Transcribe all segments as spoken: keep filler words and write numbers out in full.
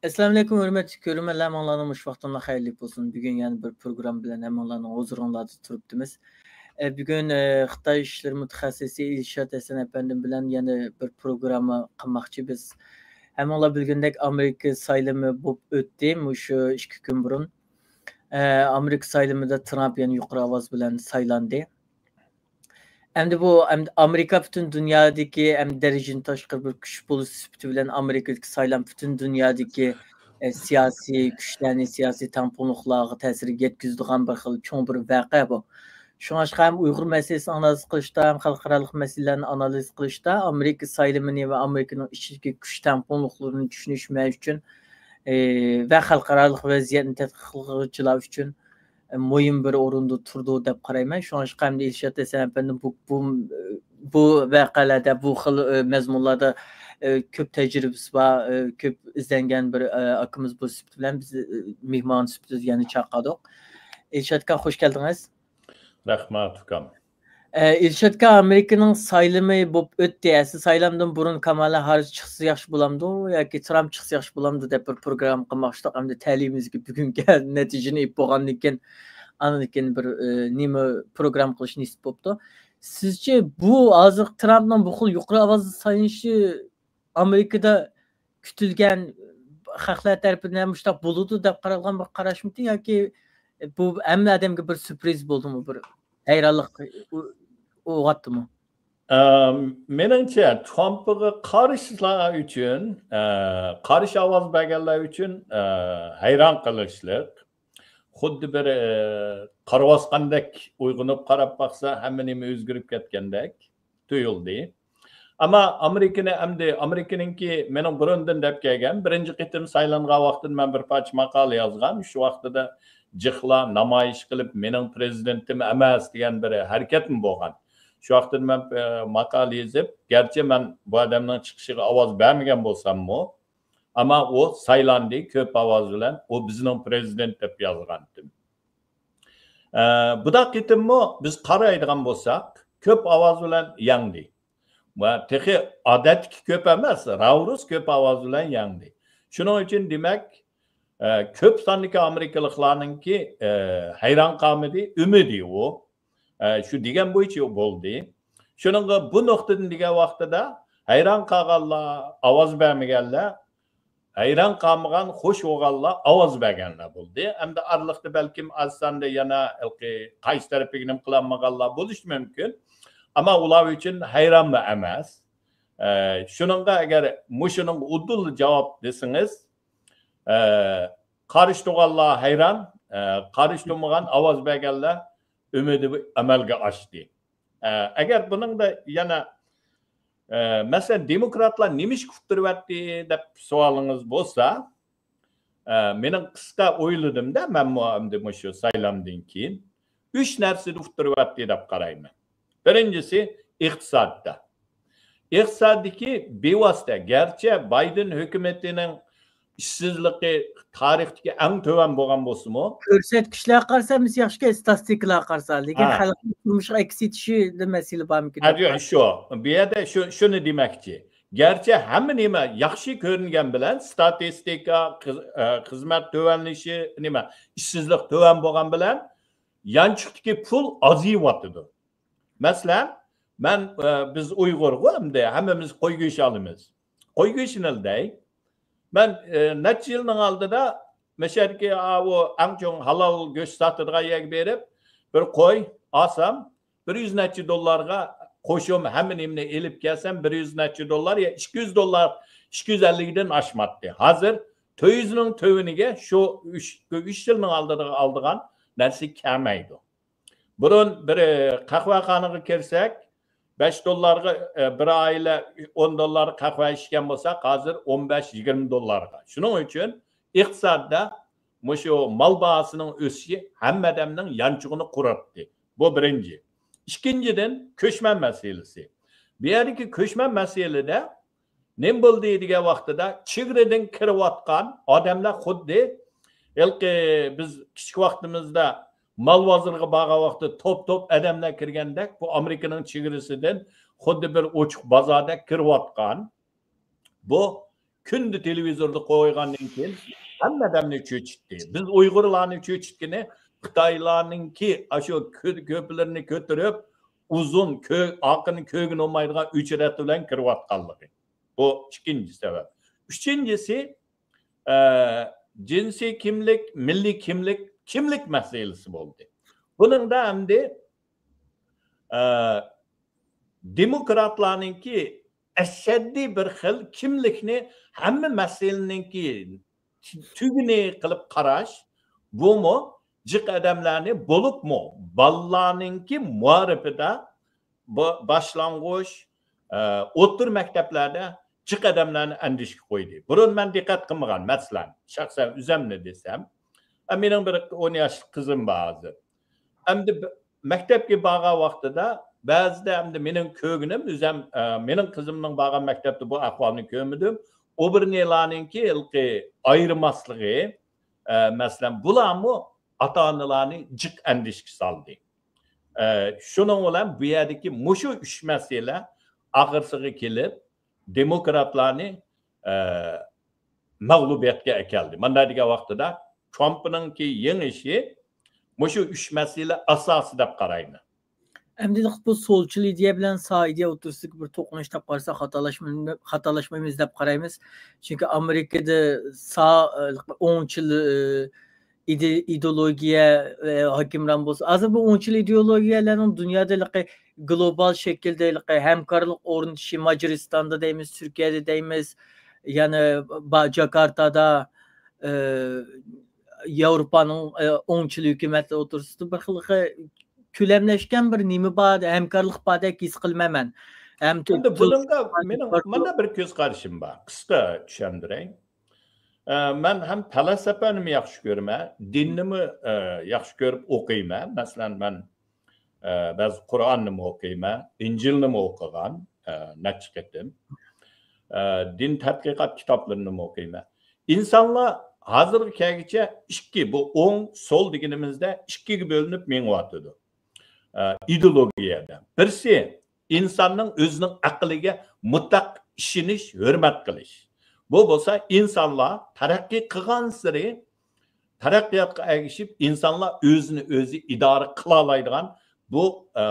ئەسسالامۇئەلەيكۇم، ھۆرمەتلىك كۆرۈرمەنلەر، ھەممىڭلارنىڭ مۇشۇ ۋاقتىڭلار خەيرلىك بولسۇن. بۈگۈن يەنە بىر پروگرامما بىلەن ھەممىڭلارنىڭ ھۇزۇرۇڭلاردا تۇرۇپتىمىز. ئە، بۈگۈن، ئە، خىتاي ئىشلىرى مۇتەخەسسىسى ئىلشات ھەسەن ئەپەندىم بىلەن يەنە بىر پروگرامما قىلماقچى بىز. ھەممىڭلار بىلگىنىدەك، ئامېرىكا سايلىمى بولۇپ ئۆتتى مۇشۇ ئىككى كۈن بۇرۇن. ئە، ئامېرىكا سايلىمىدا ترامپ يەنە يۇقىرى ئاۋاز بىلەن سايلاندى. ئەمدى بۇ، ئەمدى ئامېرىكا پۈتۈن دۇنيادىكى، ئەمدى دەرىجىدىن تاشقىرى بىر كۈچ بولۇش سۈپىتى بىلەن ئامېرىكىدىكى سايلام پۈتۈن دۇنيادىكى، ئە، سىياسىي كۈچلەرنى، سىياسىي تەڭپۇڭلۇقلارغا تەسىر يەتكۈزىدىغان بىر خىل چوڭ بىر ۋەقە بۇ. شۇڭلاشقا ھەم ئۇيغۇر مەسىلىسىنى ئانالىز قىلىشتا، ھەم خەلقئارالىق مەسىلىلەرنى ئانالىز قىلىشتا ئامېرىكا سايلىمىنى ۋە ئامېرىكىنىڭ ئىچىدىكى كۈچ تەڭپۇڭلۇقلىرىنى چۈشىنىش مەن ئۈچۈن، ئى، ۋە خەلقئارالىق ۋەزىيەتنى تەتقىق قىلغۇچىلار ئۈچۈن، ئى، مۇھىم بىر ئورۇندا تۇرىدۇ دەپ قارايمەن. شۇڭلاشقا ئەمدى ئىلشات ھەسەن ئەپەندىم بۇ، بۇ، بۇ ۋەقەلەردە، بۇ خىل، ئى، مەزمۇنلاردا، ئى، كۆپ تەجرىبىسى بار، ئى، كۆپ ئىزدەنگەن بىر، ئى، ئاكىمىز بۇ سۈپىتى بىلەن بىز، ئى، مېھمان سۈپىتىدە يەنە چاقىردۇق. ئىلشات ئاكا، خوش كەلدىڭىز. رەھمەت، ئۇكام. ئە، ئىلشات ئاكا، ئامېرىكىنىڭ سايلىمى بولۇپ ئۆتتى. ئەسلى سايلامدىن بۇرۇن كامالا ھاررىس چىقسا ياخشى بولامدۇ ياكى ترامپ چىقسا ياخشى بولامدۇ دەپ بىر پروگرامما قىلماقچىدۇق. ئەمدى تەلىيىمىزگە بۈگۈنكى نەتىجىنى ئېلىپ بولغاندىن كېيىن، ئاندىن كېيىن بىر، ئى، نېمە پروگرامما قىلىش نېسىپ بوپتۇ. سىزچە بۇ ھازىرقى ترامپنىڭ بۇ خىل يۇقىرى ئاۋازدا سايلىنىشى ئامېرىكىدا كۈتۈلگەن، خەقلەر تەرىپىدىن مۇشۇنداق بولىدۇ دەپ قارالغان بىر قاراشمىتى ياكى بۇ ھەممە ئادەمگە بىر سۈرپرىز بولدىمۇ، بىر ھەيرانلىق ئو-، ئويغاتتىمۇ؟ ئەم، مېنىڭچە، ترامپقا قارشىلار ئۈچۈن، ئە، قارشى ئاۋاز بەرگەنلەر ئۈچۈن، ئە، ھەيران قېلىشلىق. خۇددى بىر، ئە، قارىۋاتقاندەك ئويغىنىپ قاراپ باقسا، ھەممە نېمە ئۆزگىرىپ كەتكەندەك تۇيۇلدى. ئەمما ئامېرىكىنى ئەمدى، ئامېرىكىنىڭكى مېنىڭ بۇرۇندىن دەپ كەلگەن، بىرىنچى قېتىم سايلانغان ۋاقتىدا مەن بىر پارچە ماقالە يازغان. شۇ ۋاقتىدا جىقلار نامايىش قىلىپ، مېنىڭ پىرېزىدېنتىم ئەمەس دېگەن بىر ھەرىكەتمۇ بولغان. شۇ ۋاقتىدا مەن، ئە، ماقالە يېزىپ، گەرچە مەن بۇ ئادەمنىڭ چىقىشىغا ئاۋاز بەرمىگەن بولساممۇ، ئەمما ئۇ سايلاندى، كۆپ ئاۋاز بىلەن، ئۇ بىزنىڭ پىرېزىدېنت دەپ يازغانتىم. ئە، بۇنداق قېتىممۇ بىز قارايدىغان بولساق، كۆپ ئاۋاز بىلەن يەڭدى. ۋە تېخى ئادەتتىكى كۆپ ئەمەس، راۋۇرۇس كۆپ ئاۋاز بىلەن يەڭدى. شۇنىڭ ئۈچۈن دېمەك، ئە، كۆپ ساندىكى ئامېرىكىلىقلارنىڭكى، ئە، ھەيران قالمىدى، ئۈمىدى ئۇ. ئە، شۇ دېگەن بويىچە بولدى. شۇنىڭغا بۇ نۇقتىدىن دېگەن ۋاقتىدا ھەيران قالغانلار، ئاۋاز بەرمىگەنلەر، ھەيران قالمىغان، خوش بولغانلار، ئاۋاز بەرگەنلەر بولدى. ئەمدى ئارىلىقتا بەلكىم ئاز ساندا يەنە ھېلىقى قايسى تەرەپكە نېمە قىلالمىغانلار بولۇشى مۇمكىن. ئەمما ئۇلار ئۈچۈن ھەيرانمۇ ئەمەس. ئە، شۇنىڭغا ئەگەر مۇشۇنىڭغا ئۇدۇل جاۋاب دېسىڭىز، ئە، قارشى تۇرغانلار ھەيران، ئە، قارشى تۇرمىغان، ئاۋاز بەرگەنلەر ئۈمىدى ئەمەلگە ئاشتى. ئە، ئەگەر بۇنىڭدا يەنە، ئە، مەسىلەن، دېموكراتلار نېمىشقا ئۇتتۇرۇۋەتتى دەپ سوئالىڭىز بولسا، ئە، مېنىڭ قىسقا ئويلىدىم-دە، مەنمۇ ئەمدى مۇشۇ سايلامدىن كېيىن ئۈچ نەرسىدە ئۇتتۇرۇۋەتتى دەپ قارايمەن. بىرىنچىسى، ئىقتىسادتا. ئىقتىسادتىكى بىۋاسىتە، گەرچە بايدېن ھۆكۈمىتىنىڭ ئىشسىزلىقى تارىختىكى ئەڭ تۆۋەن بولغان بولسىمۇ، كۆرسەتكۈچلەرگە قارىسا ھەممىسى ياخشىكەن، ئىستاتىستىكىلارغا قارىسا، لېكىن ھە. خەلقنىڭ تۇرمۇشىغا ئەكس ئېتىشىدا مەسىلە بارمىكىن ھە، دەپ ياق، قارىسا. شۇ. بۇ يەردە شۇ، شۇنى دېمەكچى. گەرچە ھەممە نېمە ياخشى كۆرۈنگەن بىلەن، ستاتىستىكا، خىز-، ئە، خىزمەت تۆۋەنلىشى، نېمە، ئىشسىزلىق تۆۋەن بولغان بىلەن، يانچۇقتىكى پۇل ئازىيىۋاتىدۇ. مەسىلەن، مەن، ئە، بىز ئۇيغۇرغۇ ئەمدى ھەممىمىز قوي گۆشى ئالىمىز. قوي گۆشىنى دەي. مەن، ئە، نەچچە يىلنىڭ ئالدىدا مەشەدىكى ئاۋۇ ئەڭ چوڭ ھالال گۆش ساتىدىغان يەرگە بېرىپ، بىر قوي ئالسام، بىر يۈز نەچچە دوللارغا قوشۇم ھەممە نېمىنى ئېلىپ كەلسەم، بىر يۈز نەچچە دوللار يا ئىككى يۈز دوللار، ئىككى يۈز ئەللىكتىن ئاشماتتى. ھازىر تۆت يۈزنىڭ تۆۋىنىگە شۇ ئۈچ، ئۈچ يىلنىڭ ئالدىدا ئالىدىغان نەرسە كەلمەيدۇ. بۇرۇن بىر، ئە، قەھۋەخانىغا كىرسەك، بەش دوللارغا، ئە، بىر ئائىلە ئون دوللارغا قەھۋە ئىچكەن بولساق، ھازىر ئون بەش، يىگىرمە دوللارغا. شۇنىڭ ئۈچۈن ئىقتىسادتا مۇشۇ مال باھاسىنىڭ ئۆسۈشى ھەممە ئادەمنىڭ يانچۇقىنى قۇراتتى. بۇ بىرىنچى. ئىككىنچىدىن، كۆچمەن مەسىلىسى. بۇ يەردىكى كۆچمەن مەسىلىدە نېمە بولدى دېگەن ۋاقتىدا، چېگرىدىن كىرىۋاتقان ئادەملەر خۇددى ھېلىقى بىز كىچىك ۋاقتىمىزدا مال بازىرىغا بارغان ۋاقتىدا توپ-توپ ئادەملەر كىرگەندەك، بۇ ئامېرىكىنىڭ چېگرىسىدىن خۇددى بىر ئوچۇق بازاردەك كىرىۋاتقان. بۇ كۈندە تېلېۋىزوردا قويغاندىن كېيىن ھەممە ئادەمنى چۆچۈتتى. بىز ئۇيغۇرلارنى چۆچۈتكىنى خىتايلارنىڭكى ئاشۇ كۆ-، كۆپىلىرىنى كۆتۈرۈپ، ئۇزۇن، كۆ-، ئارقىنى كۆرگىلى بولمايدىغان ئۆچرەت بىلەن كىرىۋاتقانلىقى. بۇ ئىككىنچى سەۋەب. ئۈچىنچىسى، ئە، جىنسىي كىملىك، مىللىي كىملىك، كىملىك مەسىلىسى بولدى. بۇنىڭدا ئەمدى، ئە، دېموكراتلارنىڭكى ئەشەددىي بىر خىل كىملىكنى ھەممە مەسىلىنىڭكى تۈگۈنى قىلىپ قاراش، بۇمۇ جىق ئادەملەرنى، بولۇپمۇ بالىلارنىڭكى مائارىپىدا، بۇ باشلانغۇچ، ئە، ئوتتۇرا مەكتەپلەردە جىق ئادەملەرنى ئەندىشىگە قويدى. بۇرۇن مەن دىققەت قىلمىغان، مەسىلەن، شەخسەن ئۆزۈمنى دېسەم، ئە، مېنىڭ بىر ئون ياشلىق قىزىم بار ھازىر. ئەمدى ب-، مەكتەپكە بارغان ۋاقتىدا بەزىدە ئەمدى مېنىڭ كۆرگىنىم، ئۆزۈم، ئە، مېنىڭ قىزىمنىڭ بارغان مەكتەپتە بۇ ئەھۋالنى كۆرمىدىم. ئوبېرنېلارنىڭكى ھېلىقى ئايرىماسلىقى، ئە، مەسىلەن، بۇلارمۇ ئاتا-ئانىلارنى جىق ئەندىشىگە سالدى. ئە، شۇنىڭ بىلەن بۇ يەردىكى مۇشۇ ئۈچ مەسىلە ئاخىرسىغا كېلىپ، دېموكراتلارنى، ئە، مەغلۇبىيەتكە ئەكەلدى. مانداق دېگەن ۋاقتىدا ترامپنىڭكى يېڭىشى مۇشۇ ئۈچ مەسىلە ئاساسى دەپ قارايمەن. ئەمدى بۇ سولچىل ئىدىيە بىلەن سا ئىدىيە ئوتتۇرىسىدىكى بىر توقۇنۇش دەپ قارىساق، خاتالاشماي-، خاتالاشمايمىز دەپ قارايمىز. چۈنكى ئامېرىكىدا سا، ئوڭچىل، ئىدى-، ئىدېئولوگىيە، ھۆكۈمران بولسا، ھازىر بۇ ئوڭچىل ئىدېئولوگىيەلەرنىڭ دۇنيادا ھېلىقى گلوبال شەكىلدە ھېلىقى ھەمكارلىق ئورنىتىشى، ماجارىستاندا دەيمىز، تۈركىيەدە دەيمىز، يەنە با-، جاكارتادا، ئى، ياۋروپانىڭ، ئى، ئوڭچىل ھۆكۈمەتلىرى ئوتتۇرىسىدا بىر خىل كۆلەملەشكەن بىر نېمە بار، ھەمكارلىق باردەك ھېس قىلمايمەن. ھەم تۈ-، ئەمدى تۈ-، بۇنىڭغا مېنىڭ مۇنداق بىر كۆز قارىشىم بار. قىسقا چۈشەندۈرەي. ئە، مەن ھەم پەلسەپىنىمۇ ياخشى كۆرىمەن، دىننىمۇ، ئە، ياخشى كۆرۈپ ئوقۇيمەن. مەسىلەن، مەن، ئە، بەزى قۇرئاننىمۇ ئوقۇيمەن، ئىنجىلنىمۇ ئوقۇغان، ئە، نەچچە قېتىم. ئە، دىن تەتقىقات كىتابلىرىنىمۇ ئوقۇيمەن. ئىنسانلار ھازىرغا كەلگۈچە ئىككى، بۇ ئوڭ، سول دېگىنىمىزدە ئىككىگە بۆلۈنۈپ مېڭىۋاتىدۇ. ئە، ئىدېئولوگىيەدە. بىرسى، ئىنساننىڭ ئۆزىنىڭ ئەقلىگە مۇتلەق ئىشىنىش، ھۆرمەت قىلىش. بۇ بولسا ئىنسانلار تەرەققىي قىلغانسېرى، تەرەققىياتقا ئەگىشىپ ئىنسانلار ئۆزىنى ئۆزى ئىدارە قىلالايدىغان بۇ، ئە،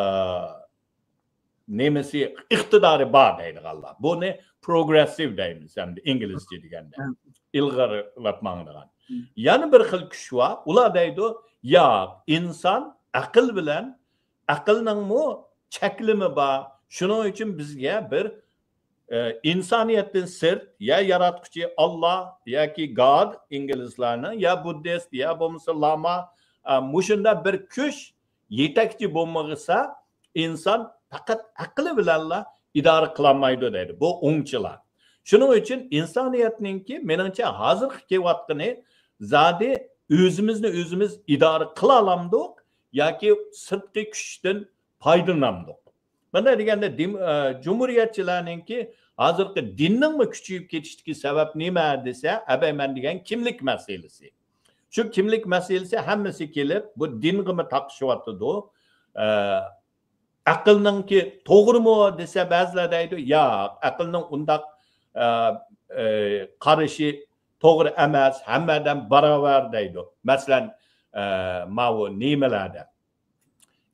نېمىسى، ئىقتىدارى بار دەيدىغانلار. بۇنى پروگرېسسىۋ دەيمىز ئەمدى ئىنگلىزچە دېگەندە. ھە. ئىلغىرىلاپ ماڭىدىغان. ھە. يەنە بىر خىل كۈچ بار. ئۇلار دەيدۇ، ياق، ئىنسان ئەقىل بىلەن ئەقىلنىڭمۇ چەكلىمە بار. شۇنىڭ ئۈچۈن بىزگە بىر، ئە، ئىنسانىيەتتىن سىرت يا ياراتقۇچى ئاللا ياكى گاد ئىنگلىزلارنىڭ، يا بۇددىست، يا بولمىسا لاما، ئە، مۇشۇنداق بىر كۈچ يېتەكچى بولمىسا، ئىنسان پەقەت ئەقلى بىلەنلا ئىدارە قىلالمايدۇ دەيدۇ. بۇ ئوڭچىلار. شۇنىڭ ئۈچۈن ئىنسانىيەتنىڭكى، مېنىڭچە، ھازىرقى كېلىۋاتقىنى زادى ئۆزىمىزنى ئۆزىمىز ئىدارە قىلالامدۇق ياكى سىرتقى كۈچتىن پايدىلىنامدۇق؟ مانا دېگەندە دېم-، ئە، جۇمھۇرىيەتچىلەرنىڭكى ھازىرقى دىننىڭمۇ كۈچىيىپ كېتىشتىكى سەۋەب نېمە دېسە، ئەبەي مەن دېگەن كىملىك مەسىلىسى. شۇ كىملىك مەسىلىسى ھەممىسى كېلىپ، بۇ دىنغىمۇ تاقىشىۋاتىدۇ. ئە، ئەقىلنىڭكى توغرىمۇ دېسە، بەزىلەر دەيدۇ، ياق، ئەقىلنىڭ ئۇنداق، ئە، ئە، قارىشى توغرا ئەمەس، ھەممە ئادەم باراۋەر دەيدۇ. مەسىلەن، ئە، ماۋۇ نېمىلەردە،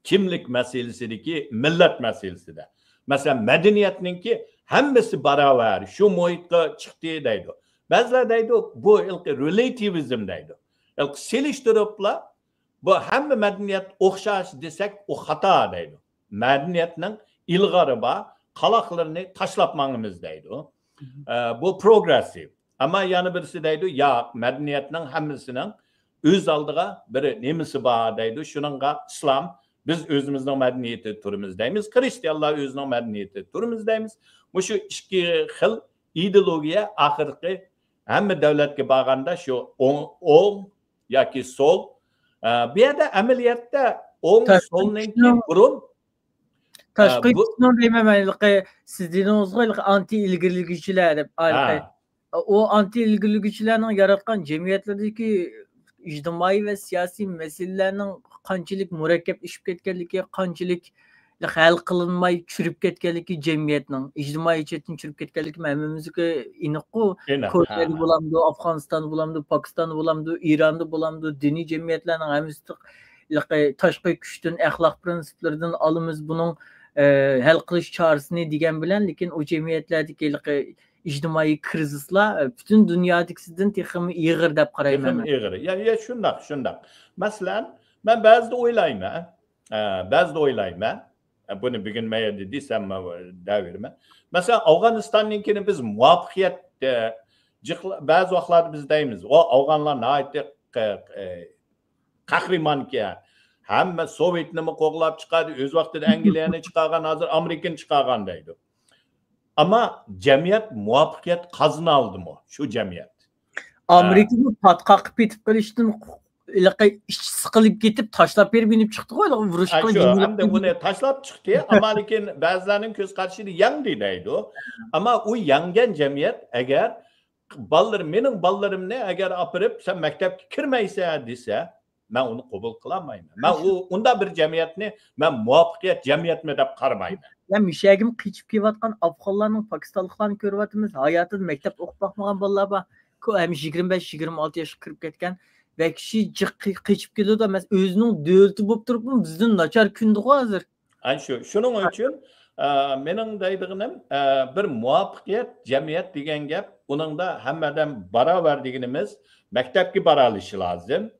كىملىك مەسىلىسىدىكى مىللەت مەسىلىسىدە. مەسىلەن، مەدەنىيەتنىڭكى ھەممىسى باراۋەر، شۇ مۇھىتقا چىقتى دەيدۇ. بەزىلەر دەيدۇ، بۇ ھېلىقى رېلاتىۋىزم دەيدۇ. ھېلىقى سېلىشتۇرۇپلا، بۇ ھەممە مەدەنىيەت ئوخشاش دېسەك، ئۇ خاتا دەيدۇ. مەدەنىيەتنىڭ ئىلغارى بار، قالاقلىرىنى تاشلاپ ماڭىمىز دەيدۇ. ئە، بۇ پروگرېسسىۋ. ئەمما يەنە بىرسى دەيدۇ، ياق، مەدەنىيەتنىڭ ھەممىسىنىڭ ئۆز ئالدىغا بىر نېمىسى بار دەيدۇ. شۇنىڭغا ئىسلام، بىز ئۆزىمىزنىڭ مەدەنىيىتىدە تۇرىمىز دەيمىز، خرىستىيانلار ئۆزىنىڭ مەدەنىيىتىدە تۇرىمىز دەيمىز. مۇشۇ ئىككى خىل ئىدېئولوگىيە ئاخىرقى ھەممە دۆلەتكە بارغاندا شۇ ئوڭ، ئوڭ ياكى سول. ئە، بۇ يەردە ئەمەلىيەتتە ئوڭ، تاشقى سولنىڭكى كۈچنىڭ، بۇرۇن، تاشقى ئە، بۇ كۈچنىڭ دەيمەن مەن، ھېلىقى سىز دېدىڭىزغۇ، ھېلىقى ئانتى ئىلگىرىلىگۈچىلەر دەپ، ھە. ھېلىقى ئۇ ئانتى ئىلگىرىلىگۈچىلەرنىڭ ياراتقان جەمئىيەتلىرىدىكى ئىجتىمائىي ۋە سىياسىي مەسىلىلەرنىڭ قانچىلىك مۇرەككەپلىشىپ كەتكەنلىكى، قانچىلىك ھەل قىلىنماي چۈشۈرۈپ كەتكەنلىكى جەمئىيەتنىڭ، ئىجتىمائىي جەھەتتىن چۈشۈرۈپ كەتكەنلىكى ھەممىمىزگە ئېنىققۇ. ئېنىق، ھە، كورېيەدە ھە. بولامدۇ، ئافغانىستاندا بولامدۇ، پاكىستاندا بولامدۇ، ئىراندا بولامدۇ، دىنىي جەمئىيەتلەرنىڭ ھەممىسى تاشقى كۈچتىن، ئەخلاق پىرىنسىپلىرىدىن ئالىمىز بۇنىڭ، ئە، ھەل قىلىش چارىسىنى دېگەن بىلەن، لېكىن ئۇ جەمئىيەتلەردىكى ئىجتىمائىي كىرىزىسلار، ئە، پۈتۈن دۇنيادىكىسىدىن تېخىمۇ ئېغىر دەپ قارايمەن تېخىمۇ مەن. ئېغىر. يا، يا، شۇنداق، شۇنداق. مەسىلەن، مەن بەزىدە ئويلايمەن، ئە، بەزىدە ئويلايمەن، ئە، بۇنى بۈگۈن مەن يەردە دېسەم، مەن دەۋېرىمەن. مەسىلەن، ئافغانىستاندىن كېيىن بىز مۇۋەپپەقىيەت، ئە، جىقلا-، بەزى ۋاقىتلاردا بىز دەيمىز، ئۇ ئافغانلار ناھايىتى ق-، ئە، قەھرىمانكەن. ھەممە سوۋېتنىمۇ قوغلاپ چىقاردى، ئۆز ۋاقتىدا ئەنگلىيەنى چىقارغان، ھازىر ئامېرىكىنى چىقارغان دەيدۇ. ئەمما جەمئىيەت مۇۋەپپەقىيەت قازىنالدىمۇ شۇ جەمئىيەت؟ ئامېرىكىمۇ پاتقاققا پېتىپ قېلىشتىن ھېلىقى ئىچى سىقىلىپ كېتىپ، تاشلاپ بېرىپ يېنىپ چىقتىغۇ، ھېلىقى ھە، ئۇرۇشقا شۇ، يېنىپ ئەمدى كېتىپ. ئۇنى تاشلاپ چىقتى، ئەمما لېكىن بەزىلەرنىڭ كۆز قارىشىدا يەڭدى دەيدۇ. ئەمما ئۇ يەڭگەن جەمئىيەت ئەگەر بالىلىرىم، مېنىڭ بالىلىرىمنى ئەگەر ئاپىرىپ، سەن مەكتەپكە كىرمەيسەن دېسە، مەن ئۇنى قوبۇل قىلالمايمەن. مەن ئۇ، ئۇنداق بىر جەمئىيەتنى مەن مۇۋەپپەقىيەت جەمئىيەتمۇ دەپ قارىمايمەن. يا مۇشۇ يەرگىمۇ قېچىپ كېلىۋاتقان ئافغانلارنىڭ، پاكىستانلىقلارنى كۆرۈۋاتىمىز. ھاياتىدا مەكتەپ ئوقۇپ باقمىغان بالىلار بار. كۆ-، ھەم يىگىرمە بەش، يىگىرمە ئالتە ياشقا كىرىپ كەتكەن. ۋە كىشى جىق قې-، قېچىپ كېلىدۇ. مەسىلەن، ئۆزىنىڭ دۆلىتى بولۇپ تۇرۇپمۇ بىزدىن ناچار كۈندىغۇ ھازىر. ئەنە شۇ، شۇنىڭ ئۈچۈن، ئە، مېنىڭ دەيدىغىنىم، ئە، بىر مۇۋەپپەقىيەت جەمئىيەت دېگەن گەپ، ئۇنىڭدا ھەممە ئادەم باراۋەر دېگىنىمىز، مەكتەپكە بارالىشى لازىم.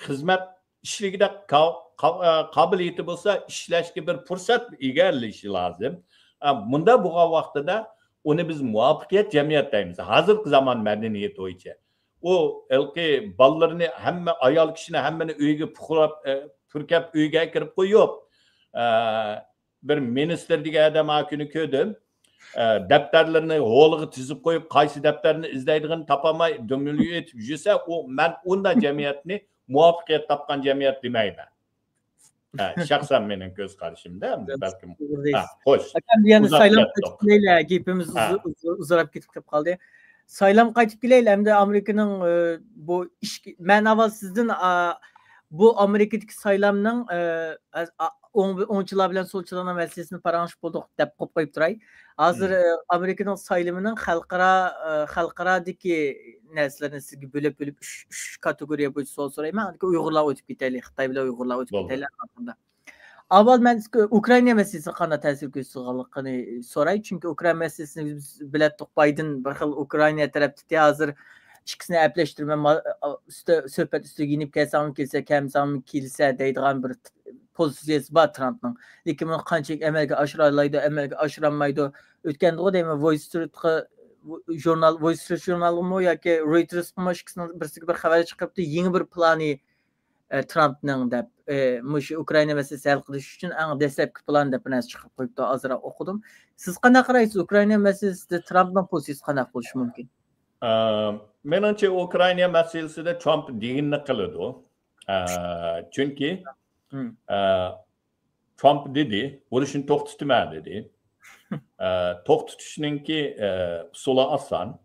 خىزمەت ئىشلىگۈدەك قا-، قا-، ئە، قابىلىيىتى بولسا، ئىشلەشكە بىر پۇرسەت ئىگىلىشى لازىم. ئە، مۇنداق بولغان ۋاقتىدا ئۇنى بىز مۇۋەپپەقىيەت جەمئىيەت دەيمىز. ھازىرقى زامان مەدەنىيىتى بويىچە. ئۇ ھېلىقى بالىلىرىنى ھەممە ئايال كىشىنى ھەممىنى ئۆيگە پۇخلاپ، ئە، پۈركەپ ئۆيگە ئەكىرىپ قويۇپ، ئە، بىر مىنىستىر دېگەن ئادەم ھا كۈنى كۆردۈم. ئە، دەپتەرلىرىنى ھولىغا تىزىپ قويۇپ، قايسى دەپتەرنى ئىزدەيدىغىنىنى تاپالماي دۈمۈلۈيۈپ يۈرسە، ئۇ، مەن ئۇنداق جەمئىيەتنى مۇۋەپپەقىيەت تاپقان جەمئىيەت دېمەيمەن. ھە، شەخسەن مېنىڭ كۆز قارىشىمدا، ئەمدى بەلكىم، توغرا ھە، دەيسىز. خوش. ئاكام، يەنە ئۇزاپ سايلام كەتتۇق. قايتىپ كېلەيلى، گېپىمىز ھە. ئۇز-، ئۇز-، ئۇزىراپ كېتىپ قالدى. سايلام قايتىپ كېلەيلى، ئەمدى ئامېرىكىنىڭ، ئە، بۇ ئىش، مەن ئاۋۋال سىزدىن، ئا، بۇ ئامېرىكىدىكى سايلامنىڭ، ئە، ئا، ئوڭ-، ئوڭچىلار بىلەن سولچىلارنىڭ مەسىلىسىنى پاراڭلىشىپ بولدۇق دەپ قويۇپ قويۇپ تۇراي. ھازىر، مم. ئە، ئامېرىكىنىڭ سايلىمىنىڭ خەلقئارا، ئە، خەلقئارادىكى نەرسىلەرنى سىزگە بۆلۈپ، بۆلۈپ ئۈچ، ئۈچ كاتېگورىيە بويىچە سوئال سورايمەن. ئاندىن كېيىن ئۇيغۇرلارغا ئۆتۈپ كېتەيلى، خىتاي بىلەن ئۇيغۇرلارغا ئۆتۈپ بولدى. كېتەيلى ئاخىرىدا. ئاۋۋال مەن ئۇكرائىنا مەسىلىسىگە قانداق تەسىر كۆرسىتىدىغانلىقىنى سوراي. چۈنكى ئۇكرائىنا مەسىلىسىنى بىز بىلەتتۇق، بايدېن بىر خىل ئۇكرائىنا تەرەپتىكى ھازىر ئىككىسىنى ئەپلەشتۈرمەن، ما-، ئا-، ئۈستە-، سۆھبەت ئۈستىگە يېنىپ كەلسەڭمۇ كېلىسە، كەلمىسەڭمۇ كېلىسە دەيدىغان بىر ت-، پوزىتسىيەسى بار ترامپنىڭ. لېكىن بۇنى قانچىلىك ئەمەلگە ئاشۇرالايدۇ، ئەمەلگە ئاشۇرالمايدۇ. ئۆتكەندىغۇ دەيمەن، ۋول سترىتقا، ژۇرنال، ۋول سترىت ژۇرنالغىمۇ ياكى رويتېرسقىمۇ ئىككىسىنىڭ بىرسىگە بىر خەۋەر چىقىرىپتۇ، يېڭى بىر پىلانى ئە، ترامپنىڭ دەپ، ئە، مۇشۇ ئۇكرائىنا مەسىلىسى ھەل قىلىش ئۈچۈن ئەڭ دەسلەپكى پىلان دەپ بىر نەرسە چىقىرىپ قويۇپتۇ، ئازراق ئوقۇدۇم. سىز قانداق قارايسىز؟ ئۇكرائىنا مەسىلىسىدە ترامپنىڭ پوزىتسىيىسى قانداق بولۇشى مۇمكىن؟ ئە، مېنىڭچە، ئۇكرائىنا مەسىلىسىدە ترامپ دېگىنىنى قىلىدۇ. ئە، چۈنكى، مم. ئە، ترامپ دېدى، ئۇرۇشنى توختىتىمەن دېدى. ئە، توختىتىشنىڭكى، ئە، ئۇسۇلى ئاسان.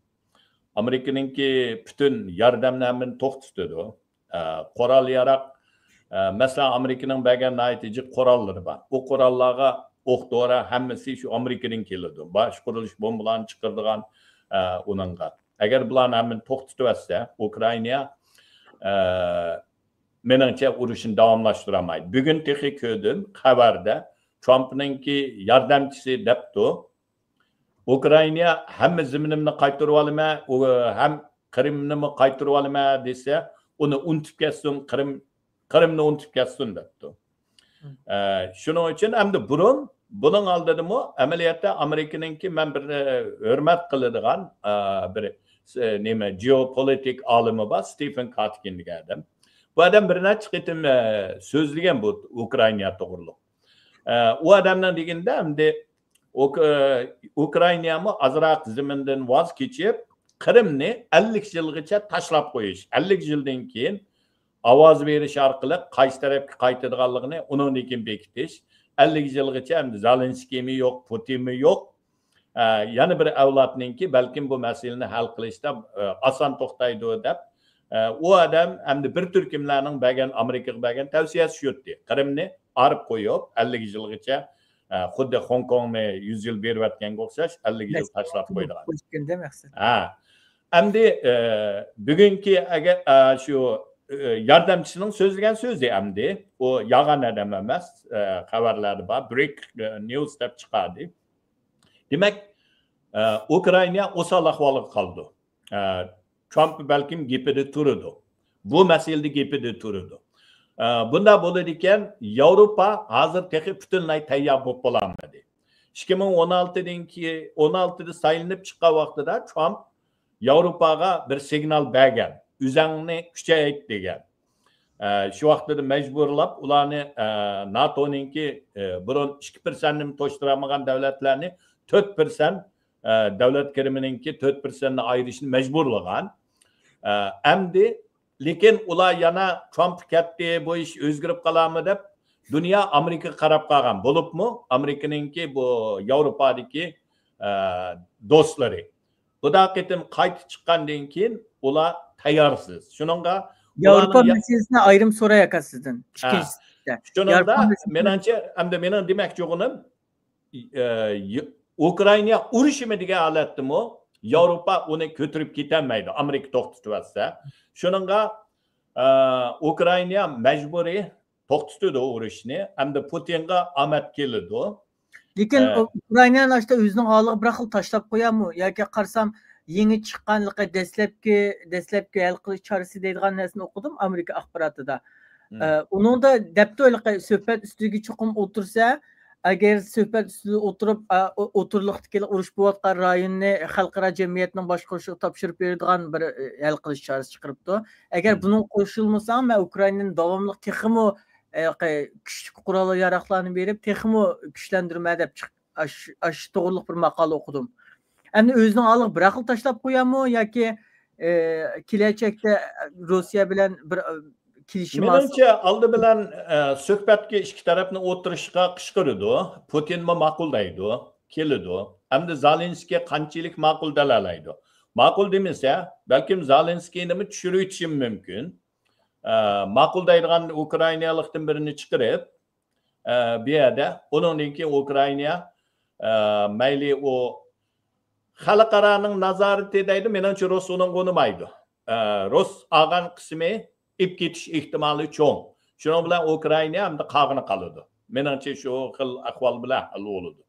ئامېرىكىنىڭكى پۈتۈن ياردەمنى ھەممىنى توختىتىدۇ. ئە، قورال ياراق، ئە، مەسىلەن، ئامېرىكىنىڭ بەرگەن ناھايىتى جىق قوراللىرى بار. ئۇ قوراللارغا ئوق دورا ھەممىسى شۇ ئامېرىكىدىن كېلىدۇ. باشقۇرۇلۇش بومبىلارنى چىقىرىدىغان، ئە، ئۇنىڭغا. ئەگەر بۇلارنى ھەممىنى توختىتىۋەتسە، ئۇكرائىنا، ئە، مېنىڭچە ئۇرۇشنى داۋاملاشتۇرالمايدۇ. بۈگۈن تېخى كۆردۈم خەۋەردە، ترامپنىڭكى ياردەمچىسى دەپتۇ، ئۇكرائىنا ھەممە زېمىنىمنى قايتۇرۇۋالىمەن، ئۇ ھەم قىرىمنىمۇ قايتۇرۇۋالىمەن دېسە، ئۇنى ئۇنتۇپ كەتسۇن، قىرىم، قىرىمنى ئۇنتۇپ كەتسۇن دەپتۇ. مم. ئە، شۇنىڭ ئۈچۈن ئەمدى بۇرۇن، بۇنىڭ ئالدىدىمۇ ئەمەلىيەتتە ئامېرىكىنىڭكى مەن بىر، ئە، ھۆرمەت قىلىدىغان، ئە، بىر، ئە، نېمە، جېئوپولىتىك ئالىمى بار، ستېفېن كاتكىن دېگەن ئادەم. بۇ ئادەم بىر نەچچە قېتىم، ئە، سۆزلىگەن بۇ ئۇكرائىنا توغرۇلۇق. ئە، ئۇ ئادەمنىڭ دېگىنىدە ئەمدى ئۇك-، ئە، ئۇكرائىنامۇ ئازراق زېمىندىن ۋاز كېچىپ، قىرىمنى ئەللىك يىلغىچە تاشلاپ قويۇش، ئەللىك يىلدىن كېيىن ئاۋاز بېرىش ئارقىلىق قايسى تەرەپكە قايتىدىغانلىقىنى ئۇنىڭدىن كېيىن بېكىتىش. ئەللىك يىلغىچە ئەمدى زېلېنسكىيمۇ يوق، پۇتىنمۇ يوق. ئە، يەنە بىر ئەۋلادنىڭكى بەلكىم بۇ مەسىلىنى ھەل قىلىشتا، ئە، ئاسان توختايدۇ دەپ، ئە، ئۇ ئادەم ئەمدى بىر تۈركۈملەرنىڭ بەرگەن، ئامېرىكىغا بەرگەن تەۋسىيەسى شۇ ئىدى. قىرىمنى ئايرىپ قويۇپ، ئەللىك يىلغىچە ئە، خۇددى خوڭكوڭنى يۈز يىل بېرىۋەتكەنگە ئوخشاش، ئەللىك يىل تاشلاپ قويىدىغان. قويۇشكەندە مەقسەت. ھە. ئەمدى، ئە، بۈگۈنكى ئەگەر، ئە، شۇ، ئە، ياردەمچىسىنىڭ سۆزلىگەن سۆزى ئەمدى. ئۇ يالغان ئادەم ئەمەس، ئە، خەۋەرلەردە بار. برېكىڭ نيۇز دەپ چىقاردى. دېمەك، ئە، ئۇكرائىنا ئوسال ئەھۋالغا قالىدۇ. ئە، ترامپ بەلكىم گېپىدە تۇرىدۇ. بۇ مەسىلىدە گېپىدە تۇرىدۇ. ئە، بۇنداق بولىدىكەن، ياۋروپا ھازىر تېخى پۈتۈنلەي تەييار بولۇپ بولالمىدى. ئىككى مىڭ ئون ئالتىدىن كېيىن، ئون ئالتىدا سايلىنىپ چىققان ۋاقتىدا ترامپ ياۋروپاغا بىر سىگنال بەرگەن، ئۆزۈڭنى كۈچەيت دېگەن. ئە، شۇ ۋاقتىدا مەجبۇرلاپ ئۇلارنى، ئە، ناتونىڭكى، ئە، بۇرۇن ئىككى پىرسەنتنىمۇ توشتۇرالمىغان دۆلەتلەرنى تۆت پىرسەنت، ئە، دۆلەت كىرىمىنىڭكى تۆت پىرسەنتنى ئايرىشنى مەجبۇرلىغان. ئە، ئەمدى، لېكىن ئۇلار يەنە ترامپ كەتتى، بۇ ئىش ئۆزگىرىپ قالارمۇ دەپ دۇنيا ئامېرىكىغا قاراپ قالغان. بولۇپمۇ ئامېرىكىنىڭكى بۇ ياۋروپادىكى، ئە، دوستلىرى. بۇ دا قېتىم قايتا چىققاندىن كېيىن ئۇلار تەييارسىز. شۇنىڭغا ياۋروپا ئۇلارنىڭ يا- مەسىلىسىنى ئايرىم سوراياق سىزدىن. ھە. ئىككىنچىسى. شۇنىڭدا ياۋروپا مەسىلىسى- مېنىڭچە، ئەمدى مېنىڭ دېمەكچى بولغىنىم، ئە، ي-، ئۇكرائىنا ئۇرۇشىمۇ دېگەن ھالەتتىمۇ ياۋروپا ئۇنى كۆتۈرۈپ كېتەلمەيدۇ، ئامېرىكا توختىتىۋەتسە. شۇنىڭغا، ئە، ئۇكرائىنا مەجبۇرىي توختىتىدۇ ئۇرۇشنى، ئەمدى پۇتىنغا ئامەت كېلىدۇ. لېكىن ئە. ئۇكرائىنا ئاشتا ئۆزىنىڭ ھالىغا بىر خىل تاشلاپ قويامۇ؟ ياكى قارىسام، يېڭى چىققان دەسلەپكى، دەسلەپكى ھەل قىلىش چارىسى دەيدىغان نەرسىنى ئوقۇدۇم ئامېرىكا ئاخباراتىدا. ئە، ئۇنىڭدا دەپتۇ، ھېلىقى سۆھبەت ئۈستىگە چوقۇم ئولتۇرسا، ئەگەر سۆھبەت ئۈستىدە ئولتۇرۇپ، ئا، ئو-، ئوتتۇرىلىقتىكى ئۇرۇش بولۇۋاتقان رايوننى خەلقئارا جەمئىيەتنىڭ باشقۇرۇشىغا تاپشۇرۇپ بېرىدىغان بىر، ئە، ھەل قىلىش چارىسى چىقىرىپتۇ. ئەگەر بۇنىڭغا قوشۇلمىساڭ، مەن ئۇكرائىنانى داۋاملىق تېخىمۇ، ئە، كۈچلۈك قورال ياراغلارنى بېرىپ، تېخىمۇ كۈچلەندۈرىمەن دەپ چىق-، ئاش-، ئاشۇ توغرىلىق بىر ماقالە ئوقۇدۇم. ئەمدى ئۆزىنىڭ ھالىغا بىر خىل تاشلاپ قويامۇ ياكى، ئە، كېلەچەكتە روسىيە بىلەن بىر، ئە، كېلىشىم ھاسىل. مېنىڭچە، ئالدى بىلەن، ئە، سۆھبەتكە ئىككى تەرەپنى ئولتۇرۇشقا قىچقىرىدۇ. پۇتىنمۇ ماقۇلدايدۇ، كېلىدۇ. ئەمدى زالېنسكىي قانچىلىك ماقۇل دەلەلەيدۇ. ماقۇل دېمىسە، بەلكىم زالېنسكىينىمۇ چۈشۈرۈۋېتىشىمۇ مۇمكىن. ئە، ماقۇلدايدىغان ئۇكرائىنالىقتىن بىرىنى چىقىرىپ، ئە، بۇ يەردە، ئۇنىڭدىن كېيىن ئۇكرائىنا، ئە، مەيلى ئۇ خەلقئارانىڭ نازارىتى دەيدۇ، مېنىڭچە رۇس ئۇنىڭغا ئۇنىمايدۇ. ئە، رۇس ئالغان قىسمى ئېلىپ كېتىش ئېھتىمالى چوڭ. شۇنىڭ بىلەن ئۇكرائىنا ئەمدى قالغىنى قالىدۇ. مېنىڭچە شۇ خىل ئەھۋال بىلەن ھەل بولىدۇ.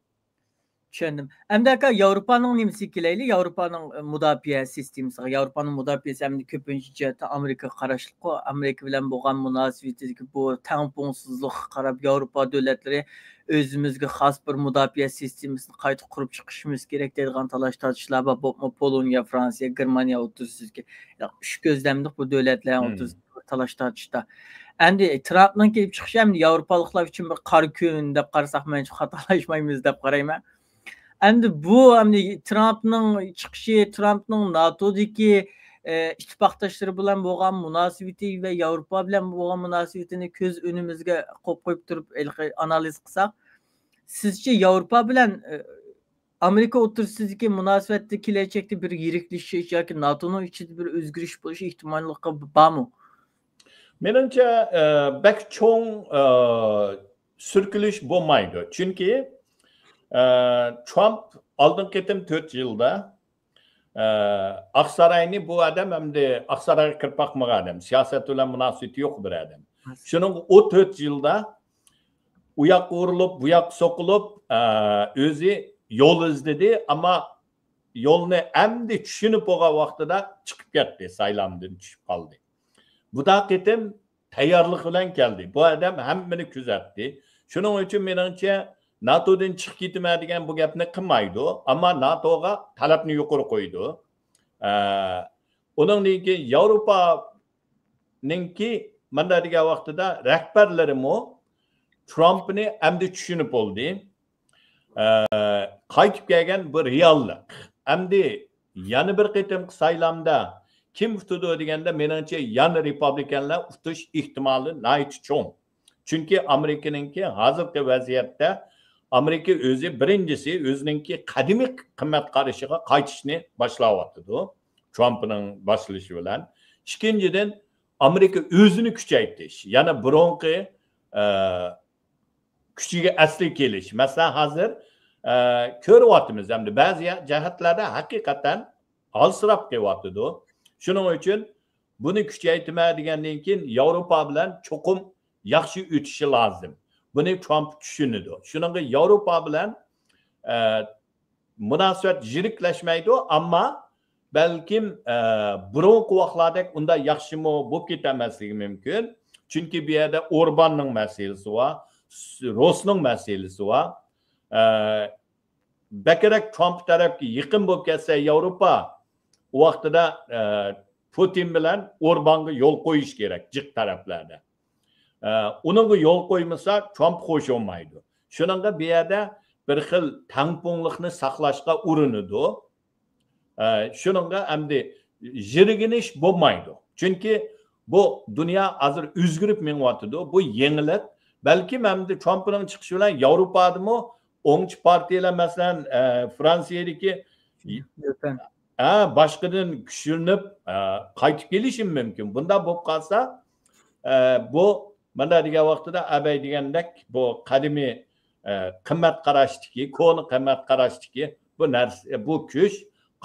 چۈشەندىم. ئەمدى ئاكا، ياۋروپانىڭ نېمىسىگە كېلەيلى؟ ياۋروپانىڭ، ئە، مۇداپىئە سىستېمىسىغا. ياۋروپانىڭ مۇداپىئەسى ئەمدى كۆپىنچە جەھەتتە ئامېرىكىغا قاراشلىققۇ. ئامېرىكا بىلەن بولغان مۇناسىۋىتىدىكى بۇ تەڭپۇڭسىزلىققا قاراپ، ياۋروپا دۆلەتلىرى ئۆزىمىزگە خاس بىر مۇداپىئە سىستېمىسىنى قايتا قۇرۇپ چىقىشىمىز كېرەك دەيدىغان تالاش تارتىشلار بار. بولۇپمۇ پولونىيە، فرانسىيە، گېرمانىيە ئوتتۇرىسىدىكى، يا، ئۈچ كۆزلەملىك بۇ دۆلەتلەر ئوتتۇرىسىدا بىر تالاش تارتىشتا. ئەمدى ترامپنىڭ كېلىپ چىقىشى ئەمدى ياۋروپالىقلار ئۈچۈن بىر قارا كۈن دەپ قارىساق، مەنچە خاتالاشمايمىز دەپ قارايمەن. ئەمدى بۇ، ئەمدى ترامپنىڭ چىقىشى، ترامپنىڭ ناتودىكى، ئە، ئىتتىپاقداشلىرى بىلەن بولغان مۇناسىۋىتى ۋە ياۋروپا بىلەن بولغان مۇناسىۋىتىنى كۆز ئۆڭىمىزگە قويۇپ، قويۇپ تۇرۇپ، ھېلىقى ئانالىز قىلساق، سىزچە ياۋروپا بىلەن، ئە، ئامېرىكا ئوتتۇرىسىدىكى مۇناسىۋەتتە كېلەچەكتە بىر يىرىكلىشىش ياكى ناتونىڭ ئىچىدە بىر ئۆزگىرىش بولۇش ئېھتىماللىقى بارمۇ؟ مېنىڭچە، ئە، بەك چوڭ، ئە، سۈركىلىش بولمايدۇ. چۈنكى، ئە، ترامپ ئالدىنقى قېتىم تۆت يىلدا، ئە، ئاقساراينى، بۇ ئادەم ئەمدى ئاقسارايغا كىرىپ باقمىغان ئادەم، سىياسەت بىلەن مۇناسىۋىتى يوق بىر ئادەم. شۇنىڭغا ئۇ تۆت يىلدا ئۇ ياققا ئۇرۇلۇپ، بۇ ياققا سوقۇلۇپ، ئە، ئۆزى يول ئىزدىدى، ئەمما يولنى ئەمدى چۈشىنىپ بولغان ۋاقتىدا چىقىپ كەتتى، سايلامدىن چۈشۈپ قالدى. بۇ دا قېتىم تەييارلىق بىلەن كەلدى. بۇ ئادەم ھەممىنى كۆزەتتى. شۇنىڭ ئۈچۈن مېنىڭچە ناتودىن چىقىپ كېتىمەن دېگەن بۇ گەپنى قىلمايدۇ، ئەمما ناتوغا تەلەپنى يۇقىرى قويىدۇ. ئە، ئۇنىڭدىن كېيىن ياۋروپانىڭكى مانداق دېگەن ۋاقتىدا رەھبەرلىرىمۇ ترامپنى ئەمدى چۈشىنىپ بولدى. ئە، قايتىپ كەلگەن بۇ رېئاللىق. ئەمدى يەنە بىر قېتىمقى سايلامدا كىم ئۇتىدۇ دېگەندە، مېنىڭچە يەنە رېپابلىكانلار ئۇتۇش ئېھتىمالى ناھايىتى چوڭ. چۈنكى ئامېرىكىنىڭكى ھازىرقى ۋەزىيەتتە ئامېرىكا ئۆزى بىرىنچىسى ئۆزىنىڭكى قەدىمىي قىممەت قارىشىغا قايتىشنى باشلاۋاتىدۇ، ترامپنىڭ باشلىشى بىلەن. ئىككىنچىدىن، ئامېرىكا ئۆزىنى كۈچەيتىش، يەنە بۇرۇنقى، ئە، كۈچىگە ئەسلى كېلىش. مەسىلەن، ھازىر، ئە، كۆرۈۋاتىمىز، ئەمدى بەزى جەھەتلەردە ھەقىقەتەن ئالسىراپ قېلىۋاتىدۇ. شۇنىڭ ئۈچۈن بۇنى كۈچەيتىمەن دېگەندىن كېيىن ياۋروپا بىلەن چوقۇم ياخشى ئۆتۈشى لازىم. بۇنى ترامپ چۈشىنىدۇ. شۇنىڭغا ياۋروپا بىلەن، ئە، مۇناسىۋەت يىرىكلەشمەيدۇ، ئەمما بەلكىم، ئە، بۇرۇنقى ۋاقىتلاردەك ئۇنداق ياخشىمۇ بولۇپ كېتەلمەسلىكى مۇمكىن. چۈنكى بۇ يەردە ئورباننىڭ مەسىلىسى بار، روسنىڭ مەسىلىسى بار. ئە، بەكرەك ترامپ تەرەپكە يېقىن بولۇپ كەتسە ياۋروپا، ئۇ ۋاقتىدا، ئە، پۇتىن بىلەن ئوربانغا يول قويۇش كېرەك جىق تەرەپلەردە. ئە، ئۇنىڭغا يول قويمىسا، ترامپ خوش بولمايدۇ. شۇنىڭغا بۇ يەردە بىر خىل تەڭپۇڭلۇقنى ساقلاشقا ئۇرۇنىدۇ. ئە، شۇنىڭغا ئەمدى يىرگىنىش بولمايدۇ. چۈنكى بۇ دۇنيا ھازىر ئۆزگىرىپ مېڭىۋاتىدۇ. بۇ يېڭىلىق. بەلكىم ئەمدى ترامپنىڭ چىقىشى بىلەن ياۋروپادىمۇ ئوڭچى پارتىيەلەر، مەسىلەن، ئە، فرانسىيەدىكى، ھە، باشقىدىن كۈچلىنىپ، ئە، قايتىپ كېلىشى مۇمكىن. بۇنداق بولۇپ قالسا، ئە، بۇ مانا دېگەن ۋاقتىدا ئەبەي دېگەندەك بۇ قەدىمىي، ئە، قىممەت قاراشتىكى، كونا قىممەت قاراشتىكى بۇ نەرسە، بۇ كۈچ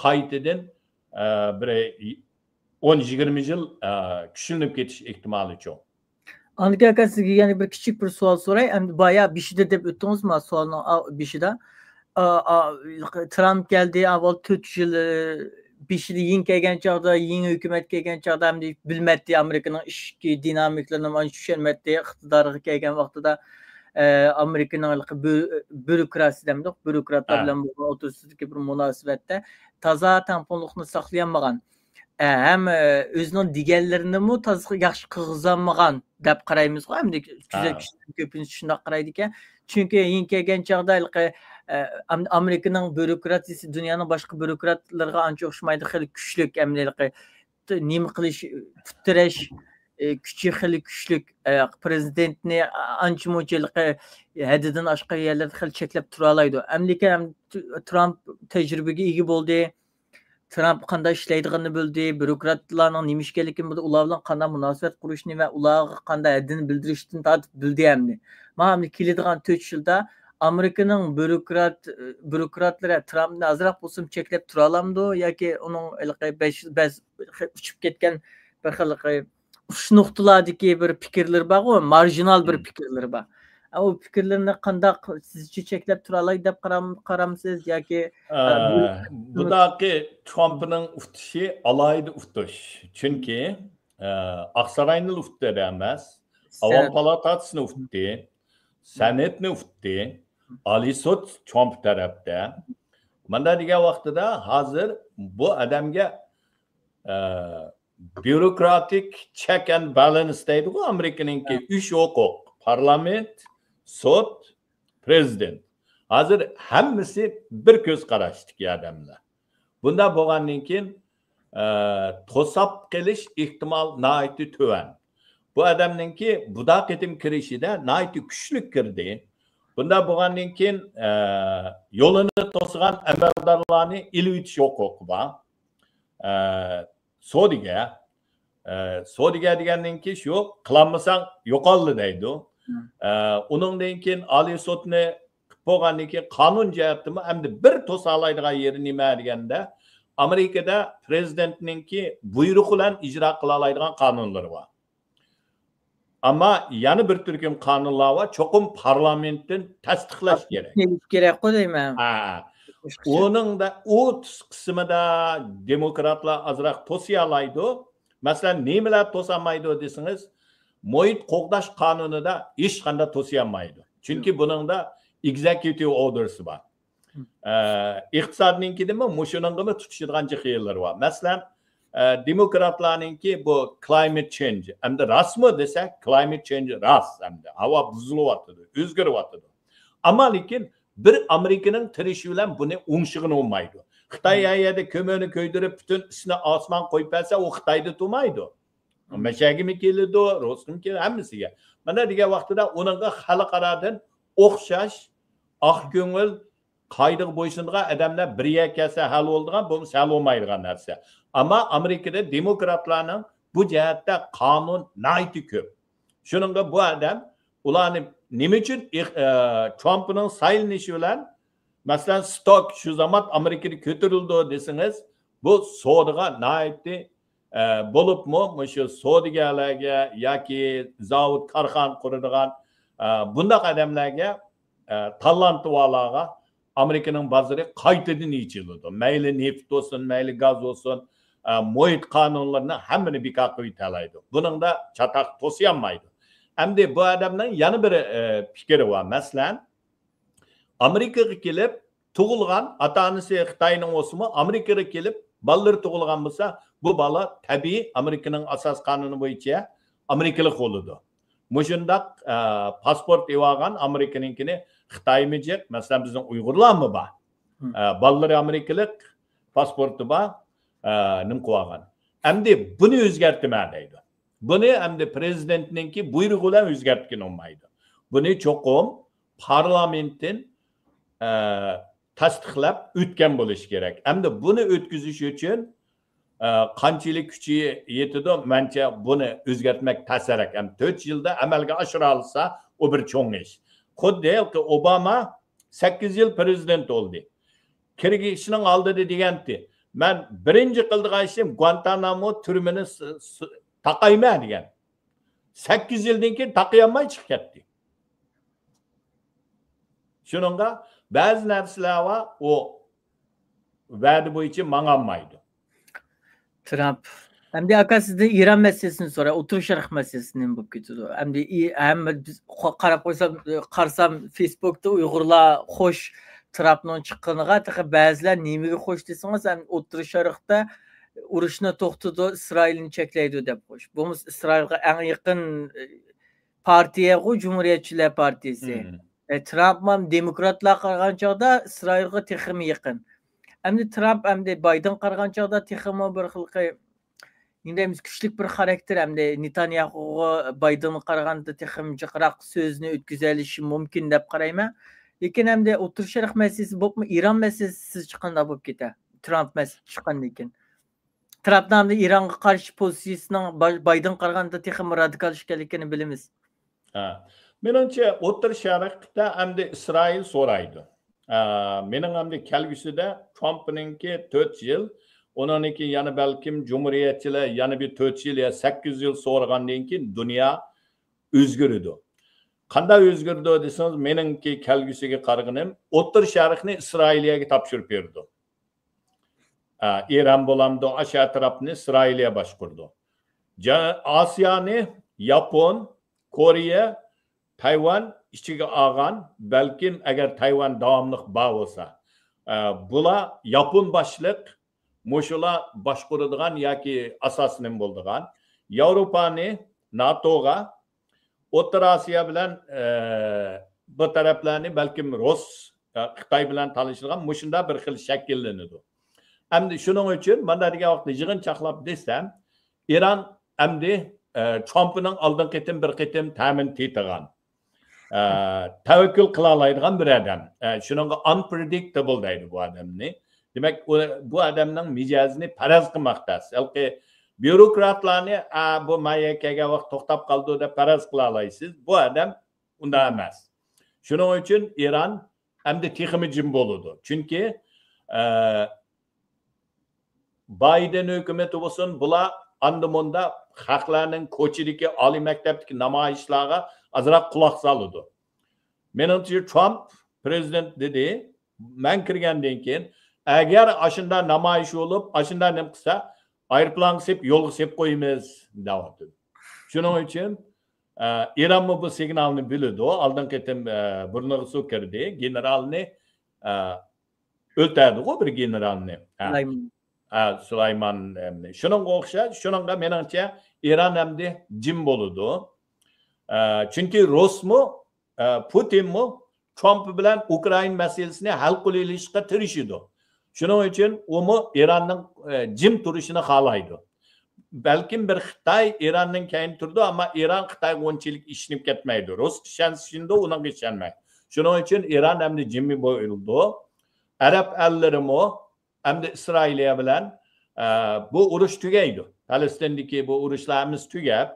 قايتىدىن، ئە، بىر ئون يىگىرمە يىل، ئە، كۈچلىنىپ كېتىش ئېھتىمالى چوڭ. ئاندىكىن ئاكا، سىزگە يەنە بىر كىچىك بىر سوئال سوراي. ئەمدى بايا بېشىدا دەپ ئۆتتىڭىزمۇ سوئالنىڭ ئا-، بېشىدا؟ ئا، ئا، ترامپ كەلدى، ئاۋۋال تۆت يىل، ئى، بېشىدا يېڭى كەلگەن چاغدا، يېڭى ھۆكۈمەت كەلگەن چاغدا ئەمدى بىلمەتتى، ئامېرىكىنىڭ ئىچكى دىنامىكلىرىنى ئانچە چۈشەنمەتتى. ئىقتىدارغا كەلگەن ۋاقتىدا، ئە، ئامېرىكىنىڭ ھېلىقى بيۇ-، بيۇروكراتسىيە دەمدۇق، بيۇروكراتلار بىلەن بولغان ئوتتۇرىسىدىكى بىر مۇناسىۋەتتە تازا تەڭپۇڭلۇقنى ساقلىيالمىغان. ئە، ھەم، ئە، ئۆزىنىڭ دېگەنلىرىنىمۇ تازا ياخشى قىلغۇزالمىغان دەپ قارايمىزغۇ، ئەمدى كۆزەتكۈچىلەرنىڭ كۆپىنچىسى شۇنداق قارايدىكەن. چۈنكى يېڭى كەلگەن چاغدا ھېلىقى، ئە، ئام-، ئامېرىكىنىڭ بيۇروكراتىيىسى دۇنيانىڭ باشقا بيۇروكراتلىرىغا ئانچە ئوخشىمايدۇ، خېلى كۈچلۈك، ئەمدى ھېلىقى ت-، نېمە قىلىش، پۇت تىرەش، ئە، كۈچى خېلى كۈچلۈك، ئە، پرېزىدېنتنى ئانچە مۇنچە ھېلىقى ھەددىدىن ئاشقان يەرلەردە خېلى چەكلەپ تۇرالايدۇ. ئەمدىكىن ئەم-، ت-، ترامپ تەجرىبىگە ئىگە بولدى. ترامپ قانداق ئىشلەيدىغىنىنى بىلدى، بيۇروكراتلارنىڭ نېمە ئىكەنلىكىنى بىلدى، ئۇلار بىلەن قانداق مۇناسىۋەت قۇرۇشنى ۋە ئۇلارغا قانداق ھەددىنى بىلدۈرۈشتىن تارتىپ بىلدى ئەمدى. مانا ئەمدى كېلىدىغان تۆت يىلدا ئامېرىكىنىڭ بيۇروكرات-، بيۇروكراتلىرى ترامپنى ئازراق بولسىمۇ چەكلەپ تۇرالامدۇ ياكى ئۇنىڭ ھېلىقى بەش، بەز-، ئۇچۇپ كەتكەن بىر خىل ئۇچ نۇقتىلاردىكى بىر پىكىرلىرى بارغۇ، مارژىنال بىر پىكىرلىرى بار. ئە، ئۇ پىكىرلىرىنى قانداق سىزچە چەكلەپ تۇرالايدۇ دەپ قارام-، قارامسىز ياكى، ئە، ئە، بۇ، بۇ، بۇنداقى ترامپنىڭ ئۇتۇشى ئالاھىدە ئۇتۇش. چۈنكى، ئە، ئاقساراينىلا ئۇتتى ئەمەس، ئاۋام پالاتاسىنى ئۇتتى، سېناتنى ئۇتتى، ئالىي سوت ترامپ تەرەپتە. مانا دېگەن ۋاقتىدا ھازىر بۇ ئادەمگە، ئە، بيۇروكراتىك چېك ئەند بالانس دەيدىغۇ ئامېرىكىنىڭكى، ئۈچ ھوقۇق، پارلامېنت، سوت، پرېزىدېنت. ھازىر ھەممىسى بىر كۆز قاراشتىكى ئادەملەر. بۇنداق بولغاندىن كېيىن، ئە، توساپ قېلىش ئېھتىمال ناھايىتى تۆۋەن. بۇ ئادەمنىڭكى بۇدا قېتىم كىرىشىدە ناھايىتى كۈچلۈك كىردى. بۇنداق بولغاندىن كېيىن، ئە، يولىنى توسىغان ئەمەلدارلارنى ئېلىۋېتىش ھوقۇقى بار. ئە، سودىگەر، ئە، سودىگەر دېگەننىڭكى شۇ، قىلالمىساڭ يوقالدى دەيدۇ. ئە، ئۇنىڭدىن كېيىن ئالىي سوتنى قىلىپ بولغاندىن كېيىن قانۇن جەھەتتىمۇ ئەمدى بىر توسالايدىغان يېرى نېمە دېگەندە، ئامېرىكىدا پرېزىدېنتنىڭكى بۇيرۇقى بىلەن ئىجرا قىلالايدىغان قانۇنلىرى بار. ئەمما يەنە بىر تۈركۈم قانۇنلار بار، چوقۇم پارلامېنتتىن تەستىقلاش كېرەك. كېلىش كېرەكقۇ دەيمەن. ھە. ئۇنىڭدا ئۇ تۈس قىسمىدا دېموكراتلار ئازراق توسىيالايدۇ. مەسىلەن، نېمىلەر توسالمايدۇ دېسىڭىز، مۇھىت قوغداش قانۇنىدا ھېچقانداق توسىيالمايدۇ. چۈنكى بۇنىڭدا ئېگزېكۇتىپ ئوردېرسى بار. ئە، ئىقتىسادنىڭكىدىمۇ مۇشۇنىڭغىمۇ تۇتىشىدىغان جىق يەرلىرى بار. مەسىلەن، ئە، دېموكراتلارنىڭكى بۇ كلايمېت چېنج، ئەمدى راستمۇ دېسەك، كلايمېت چېنج راست ئەمدى. ھاۋا بۇزۇلۇۋاتىدۇ، ئۆزگىرىۋاتىدۇ. ئەمما لېكىن بىر ئامېرىكىنىڭ تىرىشىشى بىلەن بۇنى ئوڭشىغىلى بولمايدۇ. خىتاي ھەر يەردە كۆمۈرنى كۆيدۈرۈپ، پۈتۈن ئىسنى ئاسمانغا قويۇپ بەرسە، ئۇ خىتايدا تۇرمايدۇ. مەشەگىمۇ كېلىدۇ، روسقىمۇ كېلىدۇ، ھەممىسىگە. مانا دېگەن ۋاقتىدا ئۇنىڭغا خەلقئارادىن ئوخشاش ئاق كۆڭۈل قائىدىگە بويسۇنىدىغان ئادەملەر بىر يەرگە كەلسە ھەل بولىدىغان، بولمىسا ھەل بولمايدىغان نەرسە. ئەمما ئامېرىكىدا دېموكراتلارنىڭ بۇ جەھەتتە قانۇن ناھايىتى كۆپ. شۇنىڭغا بۇ ئادەم ئۇلارنى نېمە ئۈچۈن ئىق-، ئە، ترامپنىڭ سايلىنىشى بىلەن، مەسىلەن، ستوك شۇ زامات ئامېرىكىدا كۆتۈرۈلىدۇ دېسىڭىز، بۇ سودىغا ناھايىتى، ئە، بولۇپمۇ مۇشۇ سودىگەرلەرگە ياكى زاۋۇت، كارخانا قۇرىدىغان، ئە، بۇنداق ئادەملەرگە، ئە، تالانتىۋالارغا ئامېرىكىنىڭ بازىرى قايتىدىن ئېچىلىدۇ. مەيلى نېفىت بولسۇن، مەيلى گاز بولسۇن، ئە، مۇھىت قانۇنلىرىنى ھەممىنى بىكار قىلىۋېتەلەيدۇ. بۇنىڭدا چاتاق توسىيالمايدۇ. ئەمدى بۇ ئادەمنىڭ يەنە بىر، ئە، پىكرى بار. مەسىلەن، ئامېرىكىغا كېلىپ تۇغۇلغان، ئاتا-ئانىسى خىتاينىڭ بولسىمۇ، ئامېرىكىغا كېلىپ بالىلىرى تۇغۇلغان بولسا، بۇ بالا تەبىئىي ئامېرىكىنىڭ ئاساس قانۇنى بويىچە ئامېرىكىلىق بولىدۇ. مۇشۇنداق، ئە، پاسپورت ئېلىۋالغان ئامېرىكىنىڭكىنى خىتايمۇ جىق، مەسىلەن، بىزنىڭ ئۇيغۇرلارمۇ بار. ئە، بالىلىرى ئامېرىكىلىق، پاسپورتى بار، ئە، نېمە قىلىۋالغان. ئەمدى بۇنى ئۆزگەرتىمەن دەيدۇ. بۇنى ئەمدى پرېزىدېنتنىڭكى بۇيرۇقى بىلەن ئۆزگەرتكىلى بولمايدۇ. بۇنى چوقۇم پارلامېنتتىن، ئە، تەستىقلاپ ئۆتكەن بولۇشى كېرەك. ئەمدى بۇنى ئۆتكۈزۈش ئۈچۈن، ئە، قانچىلىك كۈچى يېتىدۇ؟ مەنچە بۇنى ئۆزگەرتمەك تەسرەك. ھەم تۆت يىلدا ئەمەلگە ئاشۇرالىسا، ئۇ بىر چوڭ ئىش. خۇددى ھېلىقى ئوباما سەككىز يىل پرېزىدېنت بولدى. كىرگىشنىڭ ئالدىدا دېگەنتى، مەن بىرىنچى قىلىدىغان ئىشىم گۇانتانامو تۈرمىنى س-، س-، تاقايمەن دېگەن. سەككىز يىلدىن كېيىن تاقىيالماي چىقىپ كەتتى. شۇنىڭغا بەزى نەرسىلەر بار، ئۇ ۋەدە بويىچە ماڭالمايدۇ. ترامپ. ئەمدى ئاكا سىزدىن ئىران مەسىلىسىنى سوراي، ئوتتۇرا شەرق مەسىلىسى نېمە بولۇپ كېتىدۇ؟ ئەمدى ئى-، ھەممە بىز قا-، قاراپ قويسام، قارىسام فېيسبوكتا ئۇيغۇرلار خوش ترامپنىڭ چىققىنىغا، تېخى بەزىلەر نېمىگە خوش دېسىڭىز، ئەمدى ئوتتۇرا شەرقتە ئۇرۇشنى توختىتىدۇ، ئىسرائىلنى چەكلەيدۇ دەپ خوش. بولمىسا ئىسرائىلغا ئەڭ يېقىن، ئى، پارتىيەغۇ جۇمھۇرىيەتچىلەر پارتىيىسى. ئە، ترامپ ھەم دېموكراتلار قارىغان چاغدا ئىسرائىلغا تېخىمۇ يېقىن. ئەمدى ترامپ ئەمدى بايدېن قارىغان چاغدا تېخىمۇ بىر خىلقى، نېمە دەيمىز، كۈچلۈك بىر خاراكتېر. ئەمدى نېتانياھۇغا بايدېنغا قارىغاندا تېخىمۇ جىقراق سۆزنى ئۆتكۈزەلىشى مۇمكىن دەپ قارايمەن. لېكىن ئەمدى ئوتتۇرا شەرق مەسىلىسى بولۇپمۇ ئىران مەسىلىسى سىزچە قانداق بولۇپ كېتە؟ ترامپ مەسىلىسى چىققاندىن كېيىن. ترامپنىڭ ئەمدى ئىرانغا قارشى پوزىتسىيىسىنىڭ باي-، بايدېن قارىغاندا تېخىمۇ رادىكال ئىكەنلىكىنى بىلىمىز. ھە. مېنىڭچە، ئوتتۇرا شەرقتە ئەمدى ئىسرائىل سورايدۇ. ھە، مېنىڭ ئەمدى كەلگۈسىدە ترامپنىڭكى تۆت يىل، ئۇنىڭدىن كېيىن يەنە بەلكىم جۇمھۇرىيەتچىلەر يەنە بىر تۆت يىل يا سەككىز يىل سورىغاندىن كېيىن دۇنيا ئۆزگىرىدۇ. قانداق ئۆزگىرىدۇ دېسىڭىز، مېنىڭكى كەلگۈسىگە قارىغىنىم، ئوتتۇرا شەرقنى ئىسرائىلىيەگە تاپشۇرۇپ بېرىدۇ. ئە، ئىران بولامدۇ، ئاشۇ ئەتراپنى ئىسرائىلىيە باشقۇرىدۇ. جا-، ئاسىيانى ياپون، كورېيە، تايۋان ئىچىگە ئالغان، بەلكىم ئەگەر تايۋان داۋاملىق بار بولسا، ئە، بۇلار ياپون باشلىق، مۇشۇلار باشقۇرىدىغان ياكى ئاساسىي نېمە بولىدىغان، ياۋروپانى ناتوغا، ئوتتۇرا ئاسىيا بىلەن، ئە، بۇ تەرەپلەرنى بەلكىم رۇس، ئە، خىتاي بىلەن تالىشىدىغان مۇشۇنداق بىر خىل شەكىللىنىدۇ. ئەمدى شۇنىڭ ئۈچۈن مانا دېگەن ۋاقىتتا يىغىن چاقلاپ دېسەم، ئىران ئەمدى، ئە، ترامپنىڭ ئالدىنقى قېتىم بىر قېتىم تەمىن تېتىغان، ئە، تەۋەككۈل قىلالايدىغان بىر ئادەم. ئە، شۇنىڭغا unpredictable دەيدۇ بۇ ئادەمنى. دېمەك، ئۇ، بۇ ئادەمنىڭ مىجەزىنى پەرەز قىلماق تەس. ھېلىقى بيۇروكراتلارنى، ئا، بۇ مايە كەلگەن ۋاقىت توختاپ قالىدۇ دەپ پەرەز قىلالايسىز. بۇ ئادەم ئۇنداق ئەمەس. شۇنىڭ ئۈچۈن ئىران ئەمدى تېخىمۇ جىم بولىدۇ. چۈنكى، ئە، بايدېن ھۆكۈمىتى بولسۇن، بۇلار ئاندا-مۇندا خەقلەرنىڭ كوچىدىكى، ئالىي مەكتەپتىكى نامايىشلارغا ئازراق قۇلاق سالىدۇ. مېنىڭچە، ترامپ پرېزىدېنت دېدى، مەن كىرگەندىن كېيىن، ئەگەر ئاشۇنداق نامايىش بولۇپ، ئاشۇنداق نېمە قىلسا، ئايروپىلانغا سېلىپ، يولغا سېلىپ قويىمىز، دەۋاتىدۇ. شۇنىڭ ئۈچۈن، ئە، ئىرانمۇ بۇ سىگنالنى بىلىدۇ. ئالدىنقى قېتىم، ئە، بۇرنىغا سۇ كىردى. گېنېرالنى، ئە، ئۆلتۈردىغۇ بىر گېنېرالنى. ھە. سۇلايمان. ھە، سۇلايمان، ئەمدى. شۇنىڭغا ئوخشاش، شۇنىڭغا مېنىڭچە ئىران ئەمدى جىم بولىدۇ. ئە، چۈنكى رۇسمۇ، ئە، پۇتىنمۇ ترامپ بىلەن ئۇكرائىنا مەسىلىسىنى ھەل قىلىۋېلىشقا تىرىشىدۇ. شۇنىڭ ئۈچۈن ئۇمۇ ئىراننىڭ، ئە، جىم تۇرۇشىنى خالايدۇ. بەلكىم بىر خىتاي ئىراننىڭ كەينىدە تۇرىدۇ، ئەمما ئىران خىتايغا ئۇنچىلىك ئىشىنىپ كەتمەيدۇ. رۇسقا ئىشەنسە ئىشىنىدۇ، ئۇنىڭغا ئىشەنمەيدۇ. شۇنىڭ ئۈچۈن ئىران ئەمدى جىمى بولىدۇ. ئەرەب ئەللىرىمۇ ئەمدى ئىسرائىلىيە بىلەن، ئە، بۇ ئۇرۇش تۈگەيدۇ. پەلەستىندىكى بۇ ئۇرۇشلار ھەممىسى تۈگەپ،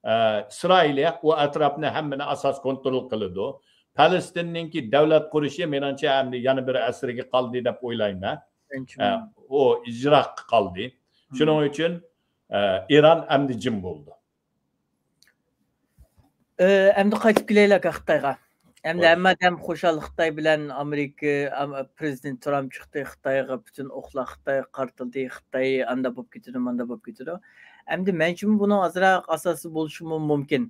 ئە، ئىسرائىلىيە ئۇ ئەتراپنى ھەممىنى ئاساس كونترول قىلىدۇ. پەلەستىننىڭكى دەۋلەت قۇرۇشى، مېنىڭچە، ئەمدى يەنە بىر ئەسىرگە قالدى دەپ ئويلايمەن. ئە، ئۇ يىراققا قالدى. شۇنىڭ ئۈچۈن، ئە، ئىران ئەمدى جىم بولدى. ئە، ئەمدى قايتىپ كېلەيلى ئاكا خىتايغا. ئەمدى ھەممە ئادەم خۇشال، خىتاي بىلەن ئامېرىكا، ئام-، پرېزىدېنت ترامپ چىقتى، خىتايغا پۈتۈن ئوقلار خىتايغا قارىتىلدى، خىتاي ئاندا بولۇپ كېتىدۇ، ماندا بولۇپ كېتىدۇ. ئەمدى مەنچىمۇ بۇنىڭ ئازراق ئاساسى بولۇشىمۇ مۇمكىن.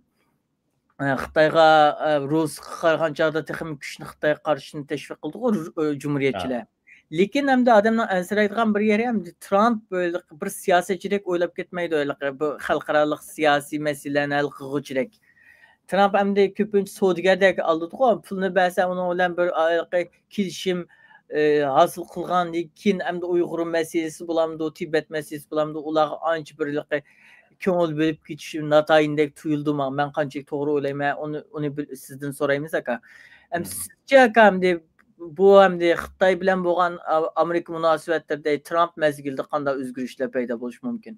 ئە، خىتايغا، ئە، رۇسقا قارىغان چاغدا تېخىمۇ كۈچنى خىتايغا قارىشىنى تەشۋىق قىلدىغۇ، رۇ-، ئە، جۇمھۇرىيەتچىلەر. لېكىن ئەمدى ئادەمنىڭ ئەنسىرەيدىغان بىر يېرى، ئەمدى ترامپ بىر سىياسەتچىدەك ئويلاپ كەتمەيدۇ، ھېلىقى بۇ خەلقئارالىق سىياسىي مەسىلىلەرنى ھەل قىلغۇچىدەك. ترامپ ئەمدى كۆپىنچە سودىگەردەك ئالدىدىغۇ، پۇلنى بەرسە ئۇنىڭ بىلەن بىر ھېلىقى كېلىشىم، ئى، ھاسىل قىلغاندىن كېيىن ئەمدى ئۇيغۇر مەسىلىسى بولامدۇ، تىبەت مەسىلىسى بولامدۇ، ئۇلارغا ئانچە بىر ھېلىقى كۆڭۈل بۆلۈپ كېتىشى ناتايىندەك تۇيۇلدى ماڭا. مەن قانچىلىك توغرا ئويلايمەن، ئۇنى، ئۇنى بىل-، سىزدىن سورايمىز، ئاكا. ئەمدى سىزچە، ئاكا، ئەمدى بۇ ئەمدى خىتاي بىلەن بولغان ئا-، ئامېرىكا مۇناسىۋەتلىرىدە ترامپ مەزگىلىدە قانداق ئۆزگىرىشلەر پەيدا بولۇشى مۇمكىن؟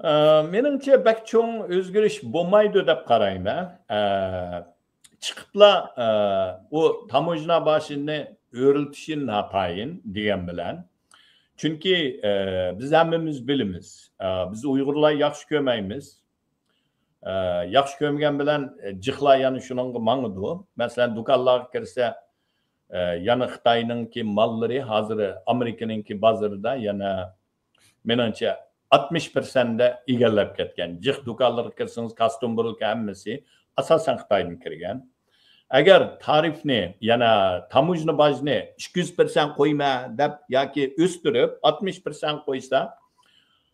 ئە، مېنىڭچە، بەك چوڭ ئۆزگىرىش بولمايدۇ دەپ قارايمەن. ئە، چىقىپلا، ئە، ئۇ تاموژنا باشىنى ئۆرلىتىشى ناتايىن دېگەن بىلەن. چۈنكى، ئە، بىز ھەممىمىز بىلىمىز. ئە، بىز ئۇيغۇرلار ياخشى كۆرمەيمىز. ئە، ياخشى كۆرمىگەن بىلەن، ئە، جىقلار يەنە شۇنىڭغا ماڭىدۇ. مەسىلەن، دۇكانلارغا كىرسە، ئە، يەنە خىتاينىڭكى ماللىرى ھازىر ئامېرىكىنىڭكى بازىرىدا يەنە، مېنىڭچە، ئاتمىش پىرسەنتنى ئىگىلەپ كەتكەن. جىق دۇكانلارغا كىرسىڭىز، كاستيۇم بۇرۇلكا ھەممىسى ئاساسەن خىتايدىن كىرگەن. ئەگەر تارىفنى، يەنە تاموژنا باجنى ئىككى يۈز پىرسەنت قويما دەپ ياكى ئۆستۈرۈپ ئاتمىش پىرسەنت قويسا،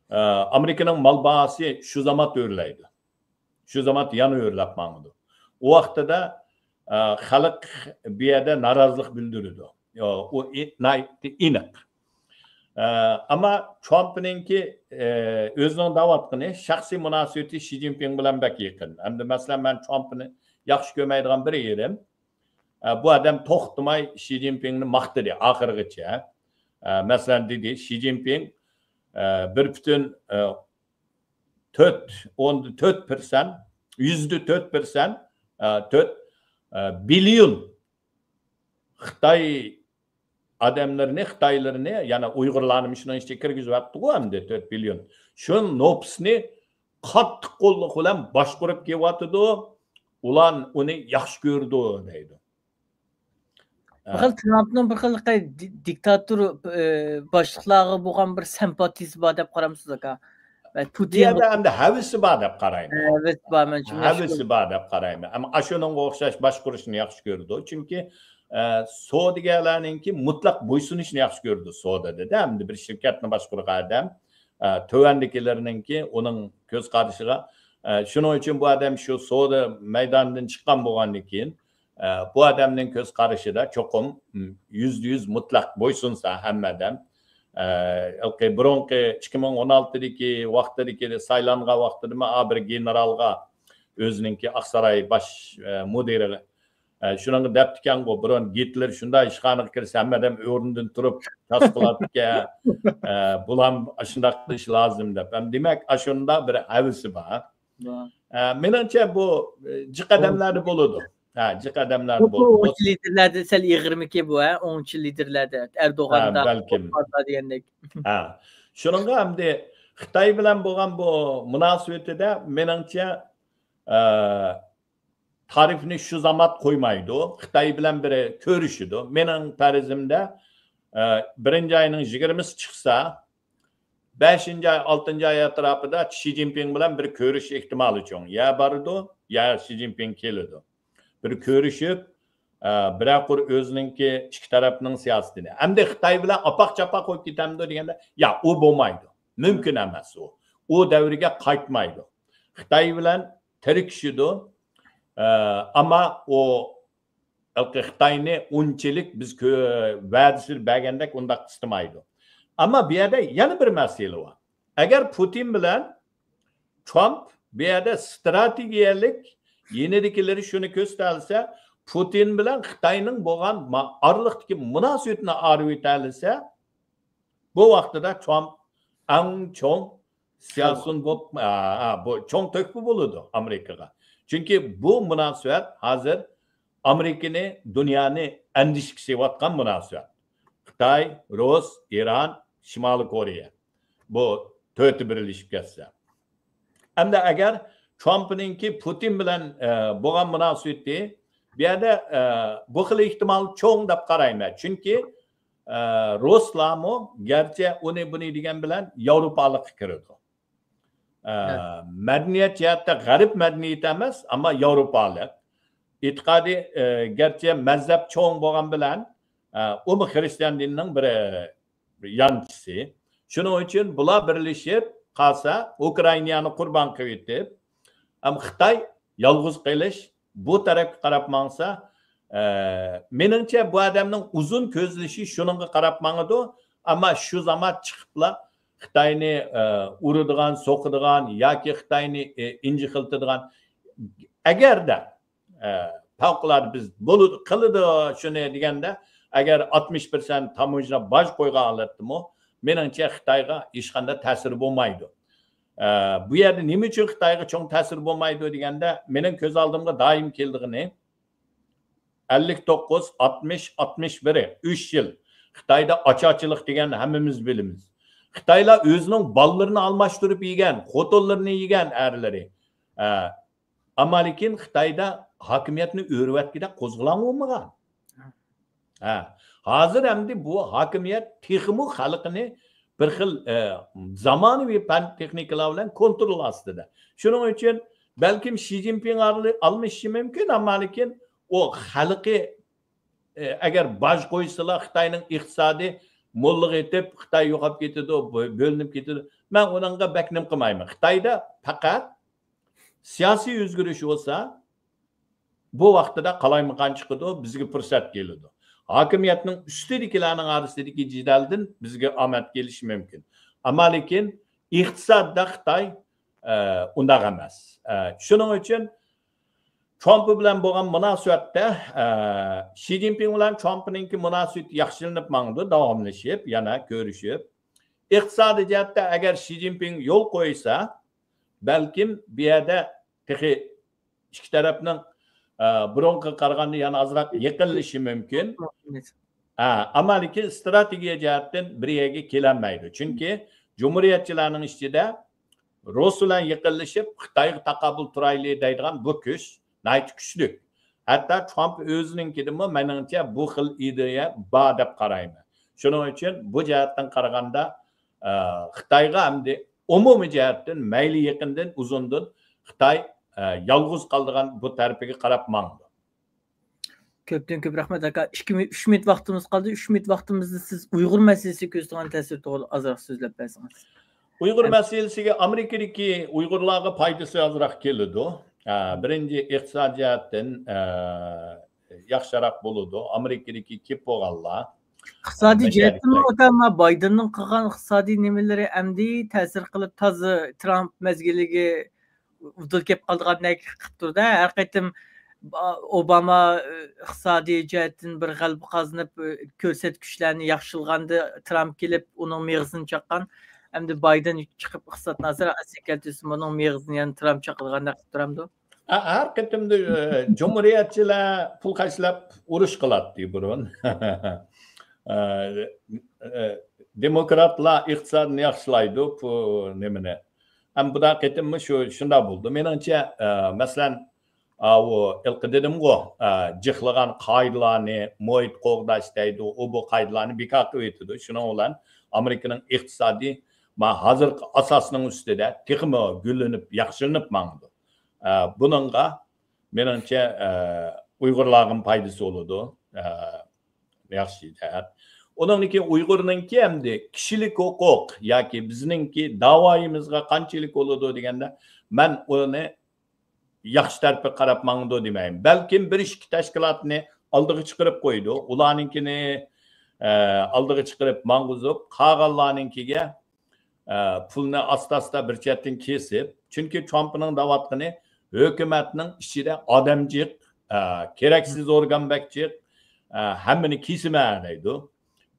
ئە، ئامېرىكىنىڭ مال باھاسى شۇ زامات ئۆرلەيدۇ. شۇ زامات يەنە ئۆرلەپ ماڭىدۇ. ئۇ ۋاقتىدا، ئە، خەلق بۇ يەردە نارازىلىق بىلدۈرىدۇ. ئۇ ئى-، ناھايىتى ئېنىق. ئە، ئەمما ترامپنىڭكى، ئە، ئۆزىنىڭ دەۋاتقىنى شەخسىي مۇناسىۋىتى شى جىنپىڭ بىلەن بەك يېقىن. ئەمدى مەسىلەن، مەن ترامپنى ياخشى كۆرمەيدىغان بىر يېرىم، ئە، بۇ ئادەم توختىماي شى جىنپىڭنى ماختىدى ئاخىرغىچە. ئە، مەسىلەن، دېدى، شى جىنپىڭ، ئە، بىر پۈتۈن، ئە، تۆت، ئوندا تۆت پىرسەنت، يۈزدە تۆت پىرسەنت، ئە، تۆت، ئە، بىليون خىتاي ئادەملىرىنى، خىتايلىرىنى، يەنى ئۇيغۇرلارنى شۇنىڭ ئىچىگە كىرگۈزۈۋەتتىغۇ ئەمدى تۆت بىليون. شۇ نوپۇسنى قاتتىق قوللۇق بىلەن باشقۇرۇپ كېلىۋاتىدۇ. ئۇلار ئۇنى ياخشى كۆرىدۇ دەيدۇ. بىر خىل ترامپنىڭ بىر خىل دىكتاتور، ئى، باشلىقلارغا بولغان بىر سىمپاتىيىسى بار دەپ قارامسىز، ئاكا؟ ۋە بۇ يەردە ئەمدى ھەۋىسى بار دەپ قارايمەن. ھەۋىسى بار، مەنچە ھەۋىسى بار دەپ قارايمەن. ئەمما ئاشۇنىڭغا ئوخشاش باشقۇرۇشنى ياخشى كۆرىدۇ. چۈنكى، ئە، سودىگەرلەرنىڭكى مۇتلەق بويسۇنۇشنى ياخشى كۆرىدۇ سودىدا-دە. ئەمدى بىر شىركەتنى باشقۇرغان ئادەم، ئە، تۆۋەندىكىلەرنىڭكى ئۇنىڭ كۆز قارىشىغا، ئە، شۇنىڭ ئۈچۈن بۇ ئادەم شۇ سودا مەيدانىدىن چىققان بولغاندىن كېيىن، ئە، بۇ ئادەمنىڭ كۆز قارىشىدا چوقۇم، م، يۈزدە يۈز مۇتلەق بويسۇنسا ھەممە ئادەم، ئە، ھېلىقى بۇرۇنقى ئىككى مىڭ ئون ئالتىدىكى ۋاقتىدىكى سايلانغان ۋاقتىدىمۇ، ئا، بىر گېنېرالغا ئۆزىنىڭكى ئاقساراي باش، ئە، مۇدىرىغا، ئە، شۇنىڭغا دەپتىكەنغۇ، بۇرۇن گىتلېر شۇنداق ئىشخانىغا كىرسە ھەممە ئادەم ئورنىدىن تۇرۇپ تاس قىلاتتىكەن، ئە، بۇلام ئاشۇنداق قىلىش لازىم دەپ. ھەم دېمەك، ئاشۇنداق بىر ھەۋىسى بار. ئە، مېنىڭچە بۇ، ئە، جىق ئادەملەردە بولىدۇ. ھە، جىق ئادەملەردە بولىدۇ. ئوڭچى لىدېرلەردە سەل ئېغىرمىكى بۇ، ھە؟ ئوڭچى لىدېرلەردە، ئەردوغاندا، ھە، بەلكىم. دېگەندەك. ھە. شۇنىڭغا ئەمدى خىتاي بىلەن بولغان بۇ مۇناسىۋىتىدە مېنىڭچە، ئە، تارىفنى شۇ زامات قويمايدۇ. خىتاي بىلەن بىرى كۆرۈشىدۇ. مېنىڭ پەرىزىمدە، ئە، بىرىنچى ئاينىڭ يىگىرمىسى چىقسا، بەشىنچى ئاي، ئالتىنچى ئاي ئەتراپىدا شى جىنپىڭ بىلەن بىر كۆرۈش ئېھتىمالى چوڭ. يا بارىدۇ، يا شى جىنپىڭ كېلىدۇ. بىر كۆرۈشۈپ، ئە، بىرەر قۇر ئۆزىنىڭكى ئىككى تەرەپنىڭ سىياسىتىنى. ئەمدى خىتاي بىلەن ئاپاق-چاپاق بولۇپ كېتەمدۇ دېگەندە، يا، ئۇ بولمايدۇ. مۇمكىن ئەمەس ئۇ. ئۇ دەۋرگە قايتمايدۇ. خىتاي بىلەن تىركىشىدۇ. ئە، ئەمما ئۇ ھېلىقى خىتاينى ئۇنچىلىك بىز كۆ-، ۋەدىسى بەرگەندەك ئۇنداق قىستىمايدۇ. ئەمما بۇ يەردە يەنە بىر مەسىلە بار. ئەگەر پۇتىن بىلەن ترامپ بۇ يەردە ستراتېگىيەلىك يېنىدىكىلىرى شۇنى كۆرسىتەلىسە، پۇتىن بىلەن خىتاينىڭ بولغان ما-، ئارىلىقتىكى مۇناسىۋىتىنى ئايرىۋېتەلىسە، بۇ ۋاقتىدا ترامپ ئەڭ چوڭ سياسۇن بولۇپ، ئا، ئا، بۇ چوڭ تۆھپە بولىدۇ ئامېرىكىغا. چۈنكى بۇ مۇناسىۋەت ھازىر ئامېرىكىنى، دۇنيانى ئەندىشىگە سېلىۋاتقان مۇناسىۋەت. خىتاي، رۇس، ئىران، شىمالىي كورېيە. بۇ تۆتى بىرلىشىپ كەتسە. ئەمدى ئەگەر ترامپنىڭكى پۇتىن بىلەن، ئە، بولغان مۇناسىۋىتى بۇ يەردە، ئە، بۇ خىل ئېھتىمال چوڭ دەپ قارايمەن. چۈنكى، ئە، رۇسلارمۇ گەرچە ئۇنى بۇنى دېگەن بىلەن ياۋروپالىققا كىرىدۇ. ئە، مەدەنىيەت جەھەتتە غەرب مەدەنىيىتى ئەمەس، ئەمما ياۋروپالىق. ئېتىقادى، ئە، گەرچە مەزھەپ چوڭ بولغان بىلەن، ئە، ئۇمۇ خرىستىيان دىنىنىڭ بىر يانچىسى. شۇنىڭ ئۈچۈن بۇلار بىرلىشىپ قالسا، ئۇكرائىنانى قۇربان قىلىۋېتىپ، ئەم خىتاي يالغۇز قېلىش، بۇ تەرەپكە قاراپ ماڭسا، ئە، مېنىڭچە بۇ ئادەمنىڭ ئۇزۇن كۆزلىشى شۇنىڭغا قاراپ ماڭىدۇ. ئەمما شۇ زامان چىقىپلا خىتاينى، ئە، ئۇرىدىغان، سوقىدىغان ياكى خىتاينى، ئە، ئىنجىقىلتىدىغان، ئەگەردە ئە، پەۋقۇلئاددە بىز بولىدۇ، قىلىدۇ شۇنى دېگەندە، ئەگەر ئاتمىش پىرسەنت تاموژنا باج قويغان ھالەتتىمۇ، مېنىڭچە خىتايغا ھېچقانداق تەسىرى بولمايدۇ. ئە، بۇ يەردە نېمە ئۈچۈن خىتايغا چوڭ تەسىرى بولمايدۇ دېگەندە، مېنىڭ كۆز ئالدىمغا دائىم كېلىدىغىنى، ئەللىك توققۇز، ئاتمىش، ئاتمىش بىر، ئۈچ يىل خىتايدا ئاچارچىلىق دېگەننى ھەممىمىز بىلىمىز. خىتايلار ئۆزىنىڭ بالىلىرىنى ئالماشتۇرۇپ يېگەن، خوتۇنلىرىنى يېگەن ئەرلىرى. ئە، ئەمما لېكىن خىتايدا ھاكىمىيەتنى ئۆرۈۋەتكۈدەك قوزغىلاڭ بولمىغان. ھە، ھازىر ئەمدى بۇ ھاكىمىيەت تېخىمۇ خەلقىنى بىر خىل، ئە، زامانىۋى پەن تېخنىكىلار بىلەن كونترول ئاستىدا. شۇنىڭ ئۈچۈن بەلكىم شى جىنپىڭ ئارىلى-، ئالمىشىشى مۇمكىن، ئەمما لېكىن ئۇ خەلقى، ئە، ئەگەر باج قويسىلا خىتاينىڭ ئىقتىسادى موللىغا يېتىپ، خىتاي يوقاپ كېتىدۇ، بۆ-، بۆلۈنۈپ كېتىدۇ. مەن ئۇنىڭغا بەك نېمە قىلمايمەن. خىتايدا پەقەت سىياسىي ئۆزگىرىش بولسا، بۇ ۋاقتىدا قالايمىقان چىقىدۇ، بىزگە پۇرسەت كېلىدۇ. ھاكىمىيەتنىڭ ئۈستىدىكىلەرنىڭ ئارىسىدىكى جېدەلدىن بىزگە ئامەت كېلىشى مۇمكىن. ئەمما لېكىن ئىقتىسادتا خىتاي، ئە، ئۇنداق ئەمەس. ئە، شۇنىڭ ئۈچۈن ترامپ بىلەن بولغان مۇناسىۋەتتە، ئە، شى جىنپىڭ بىلەن ترامپنىڭكى مۇناسىۋىتى ياخشىلىنىپ ماڭىدۇ، داۋاملىشىپ، يەنە كۆرۈشۈپ. ئىقتىسادىي جەھەتتە ئەگەر شى جىنپىڭ يول قويسا، بەلكىم بۇ يەردە تېخى ئىككى تەرەپنىڭ، ئە، بۇرۇنقىغا قارىغاندا يەنە ئازراق يېقىنلىشىشى مۇمكىن. ھە، ئەمما لېكىن ئىستراتېگىيە جەھەتتىن بىر يەرگە كېلەلمەيدۇ. چۈنكى جۇمھۇرىيەتچىلەرنىڭ ئىچىدە رۇس بىلەن يېقىنلىشىپ، خىتايغا تاقابىل تۇرايلى دەيدىغان بۇ كۈچ ناھايىتى كۈچلۈك. ھەتتا ترامپ ئۆزىنىڭكىدىمۇ، مېنىڭچە، بۇ خىل ئىدىيە بار دەپ قارايمەن. شۇنىڭ ئۈچۈن بۇ جەھەتتىن قارىغاندا، ئە، خىتايغا ئەمدى ئومۇمىي جەھەتتىن مەيلى يېقىندىن، ئۇزۇندىن خىتاي، ئە، يالغۇز قالىدىغان بۇ تەرىپىگە قاراپ ماڭىدۇ. كۆپتىن كۆپ رەھمەت، ئاكا. ئىككى مىنۇت، ئۈچ مىنۇت ۋاقتىمىز قالدى. ئۈچ مىنۇت ۋاقتىمىزدا سىز ئۇيغۇر مەسىلىسىگە كۆرسىتىدىغان تەسىر توغرىلىق ئازراق سۆزلەپ بەرسىڭىز. ئۇيغۇر مەسىلىسىگە ئامېرىكىدىكى ئۇيغۇرلارغا پايدىسى ئازراق كېلىدۇ. ئە، بىرىنچى، ئىقتىساد جەھەتتىن، ئە، ياخشىراق بولىدۇ. ئامېرىكىدىكى كېلىپ بولغانلار، ئىقتىسادىي ئە، جەھەتتىنمۇ، ئاكا، ئەمما بايدېننىڭ قىلغان ئىقتىسادىي نېمىلىرى ئەمدى تەسىر قىلىپ، تازا ترامپ مەزگىلىگە ئۇدۇل كېلىپ قالىدىغاندەك قىلىپ تۇرىدۇ. ھەر قېتىم ئوباما، ئى، ئىقتىسادىي جەھەتتىن بىر غەلىبە قازىنىپ، ئى، كۆرسەتكۈچلەرنى ياخشىلىغاندا ترامپ كېلىپ ئۇنىڭ مېغىزىنى چاققان. ئەمدى بايدېن چىقىپ ئىقتىسادنى ئازراق ئەسلىگە كەلتۈرسە ئۇنىڭ مېغىزىنى يەنە ترامپ چاقىدىغاندەك قىلىپ تۇرامدۇ؟ ھە، ھەر قېتىمدا، ئى، جۇمھۇرىيەتچىلەر پۇل خەجلەپ ئۇرۇش قىلاتتى بۇرۇن. ئى، ئى، دېموكراتلار ئىقتىسادنى ياخشىلايدۇ، پۇ-، نېمىنى. ھەم بۇدا قېتىممۇ شۇ، شۇنداق بولدى. مېنىڭچە، ئە، مەسىلەن، ئاۋۇ ھېلىقى دېدىمغۇ، ئە، جىقلىغان قائىدىلارنى، مۇھىت قوغداش دەيدۇ، ئۇ بۇ قائىدىلارنى بىكار قىلىۋېتىدۇ. شۇنىڭ بىلەن ئامېرىكىنىڭ ئىقتىسادى ما ھازىرقى ئاساسنىڭ ئۈستىدە تېخىمۇ گۈللىنىپ، ياخشىلىنىپ ماڭىدۇ. ئە، بۇنىڭغا مېنىڭچە، ئە، ئۇيغۇرلارغىمۇ پايدىسى بولىدۇ. ئە، ياخشى جەھەت. ئۇنىڭدىن كېيىن ئۇيغۇرنىڭكى ئەمدى كىشىلىك ھوقۇق ياكى بىزنىڭكى داۋايىمىزغا قانچىلىك بولىدۇ دېگەندە، مەن ئۇنى ياخشى تەرىپىگە قاراپ ماڭىدۇ دېمەيمەن. بەلكىم بىر ئىككى تەشكىلاتنى ئالدىغا چىقىرىپ قويىدۇ. ئۇلارنىڭكىنى، ئە، ئالدىغا چىقىرىپ ماڭغۇزۇپ، قالغانلارنىڭكىگە ئە، پۇلنى ئاستا-ئاستا بىر چەتتىن كېسىپ، چۈنكى ترامپنىڭ دەۋاتقىنى ھۆكۈمەتنىڭ ئىچىدە ئادەم جىق، ئە، كېرەكسىز ئورگان بەك جىق، ئە، ھەممىنى كېسىمەن دەيدۇ.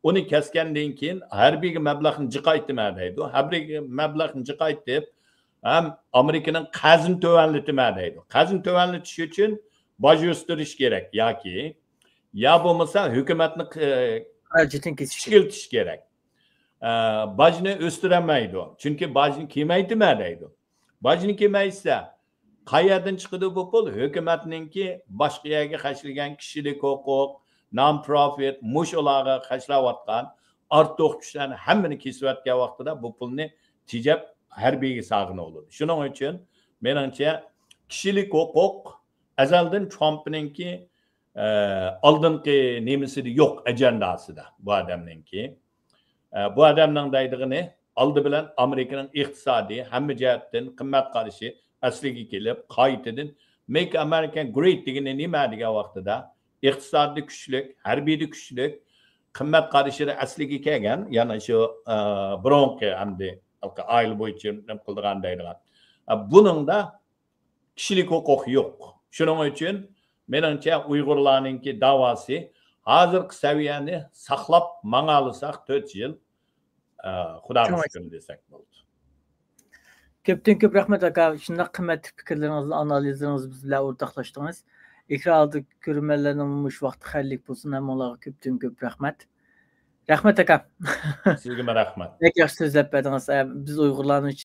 ئۇنى كەسكەندىن كېيىن ھەربىيگە مەبلەغنى جىقايتىمەن دەيدۇ. ھەربىيگە مەبلەغنى جىقايتىپ، ھەم ئامېرىكىنىڭ قەرزىنى تۆۋەنلىتىمەن دەيدۇ. قەرزنى تۆۋەنلىتىش ئۈچۈن باج ئۆستۈرۈش كېرەك ياكى، يا بولمىسا ھۆكۈمەتنى، ئە، خىراجىتىنى كېسىش كېرەك. كىچىكلىتىش كېرەك. ئە، باجنى ئۆستۈرەلمەيدۇ. چۈنكى باجنى كېمەيتىمەن دەيدۇ. باجنى كېمەيتسە، قەيەردىن چىقىدۇ بۇ پۇل؟ ھۆكۈمەتنىڭكى باشقا يەرگە خەجلىگەن كىشىلىك ھوقۇق، نان پروفىت، مۇشۇلارغا خەجلەۋاتقان ئارتۇق كۈچلەرنى ھەممىنى كېسىۋەتكەن ۋاقتىدا بۇ پۇلنى تېجەپ ھەربىيگە سالغىلى بولىدۇ. شۇنىڭ ئۈچۈن مېنىڭچە كىشىلىك ھوقۇق ئەزەلدىن ترامپنىڭكى، ئە، ئالدىنقى نېمىسىدە يوق، ئاجېنداسىدا بۇ ئادەمنىڭكى. ئە، بۇ ئادەمنىڭ دەيدىغىنى ئالدى بىلەن ئامېرىكىنىڭ ئىقتىسادىي ھەممە جەھەتتىن قىممەت قارىشى ئەسلىگە كېلىپ، قايتىدىن مېيك ئامېرىكا گرېيت دېگىنى نېمە دېگەن ۋاقتىدا، ئىقتىسادتا كۈچلۈك، ھەربىيدە كۈچلۈك، قىممەت قارىشىدا ئەسلىگە كەلگەن، يەنى شۇ، ئە، بۇرۇنقى ئەمدى ئائىلە بويىچە نېمە قىلىدىغان دەيدىغان. ئە، بۇنىڭدا كىشىلىك ھوقۇق يوق. شۇنىڭ ئۈچۈن مېنىڭچە ئۇيغۇرلارنىڭكى داۋاسى ھازىرقى سەۋىيەنى ساقلاپ ماڭالىساق تۆت يىل، ئە، خۇداغا شۇڭا شۈكۈر دېسەك بولىدۇ. كۆپتىن كۆپ رەھمەت، ئاكا. شۇنداق قىممەتلىك پىكىرلىرىڭىزنى، ئانالىزلىرىڭىزنى بىز بىلەن ئورتاقلاشتىڭىز. ئېكران ئالدىدىكى كۆرۈرمەنلەرنىڭ مۇشۇ ۋاقتى خەيرلىك بولسۇن، ھەممىڭلارغا كۆپتىن كۆپ رەھمەت. رەھمەت، ئاكا. سىزگىمۇ رەھمەت. بەك ياخشى سۆزلەپ بەردىڭىز. ئە، بىز ئۇيغۇرلارنىڭ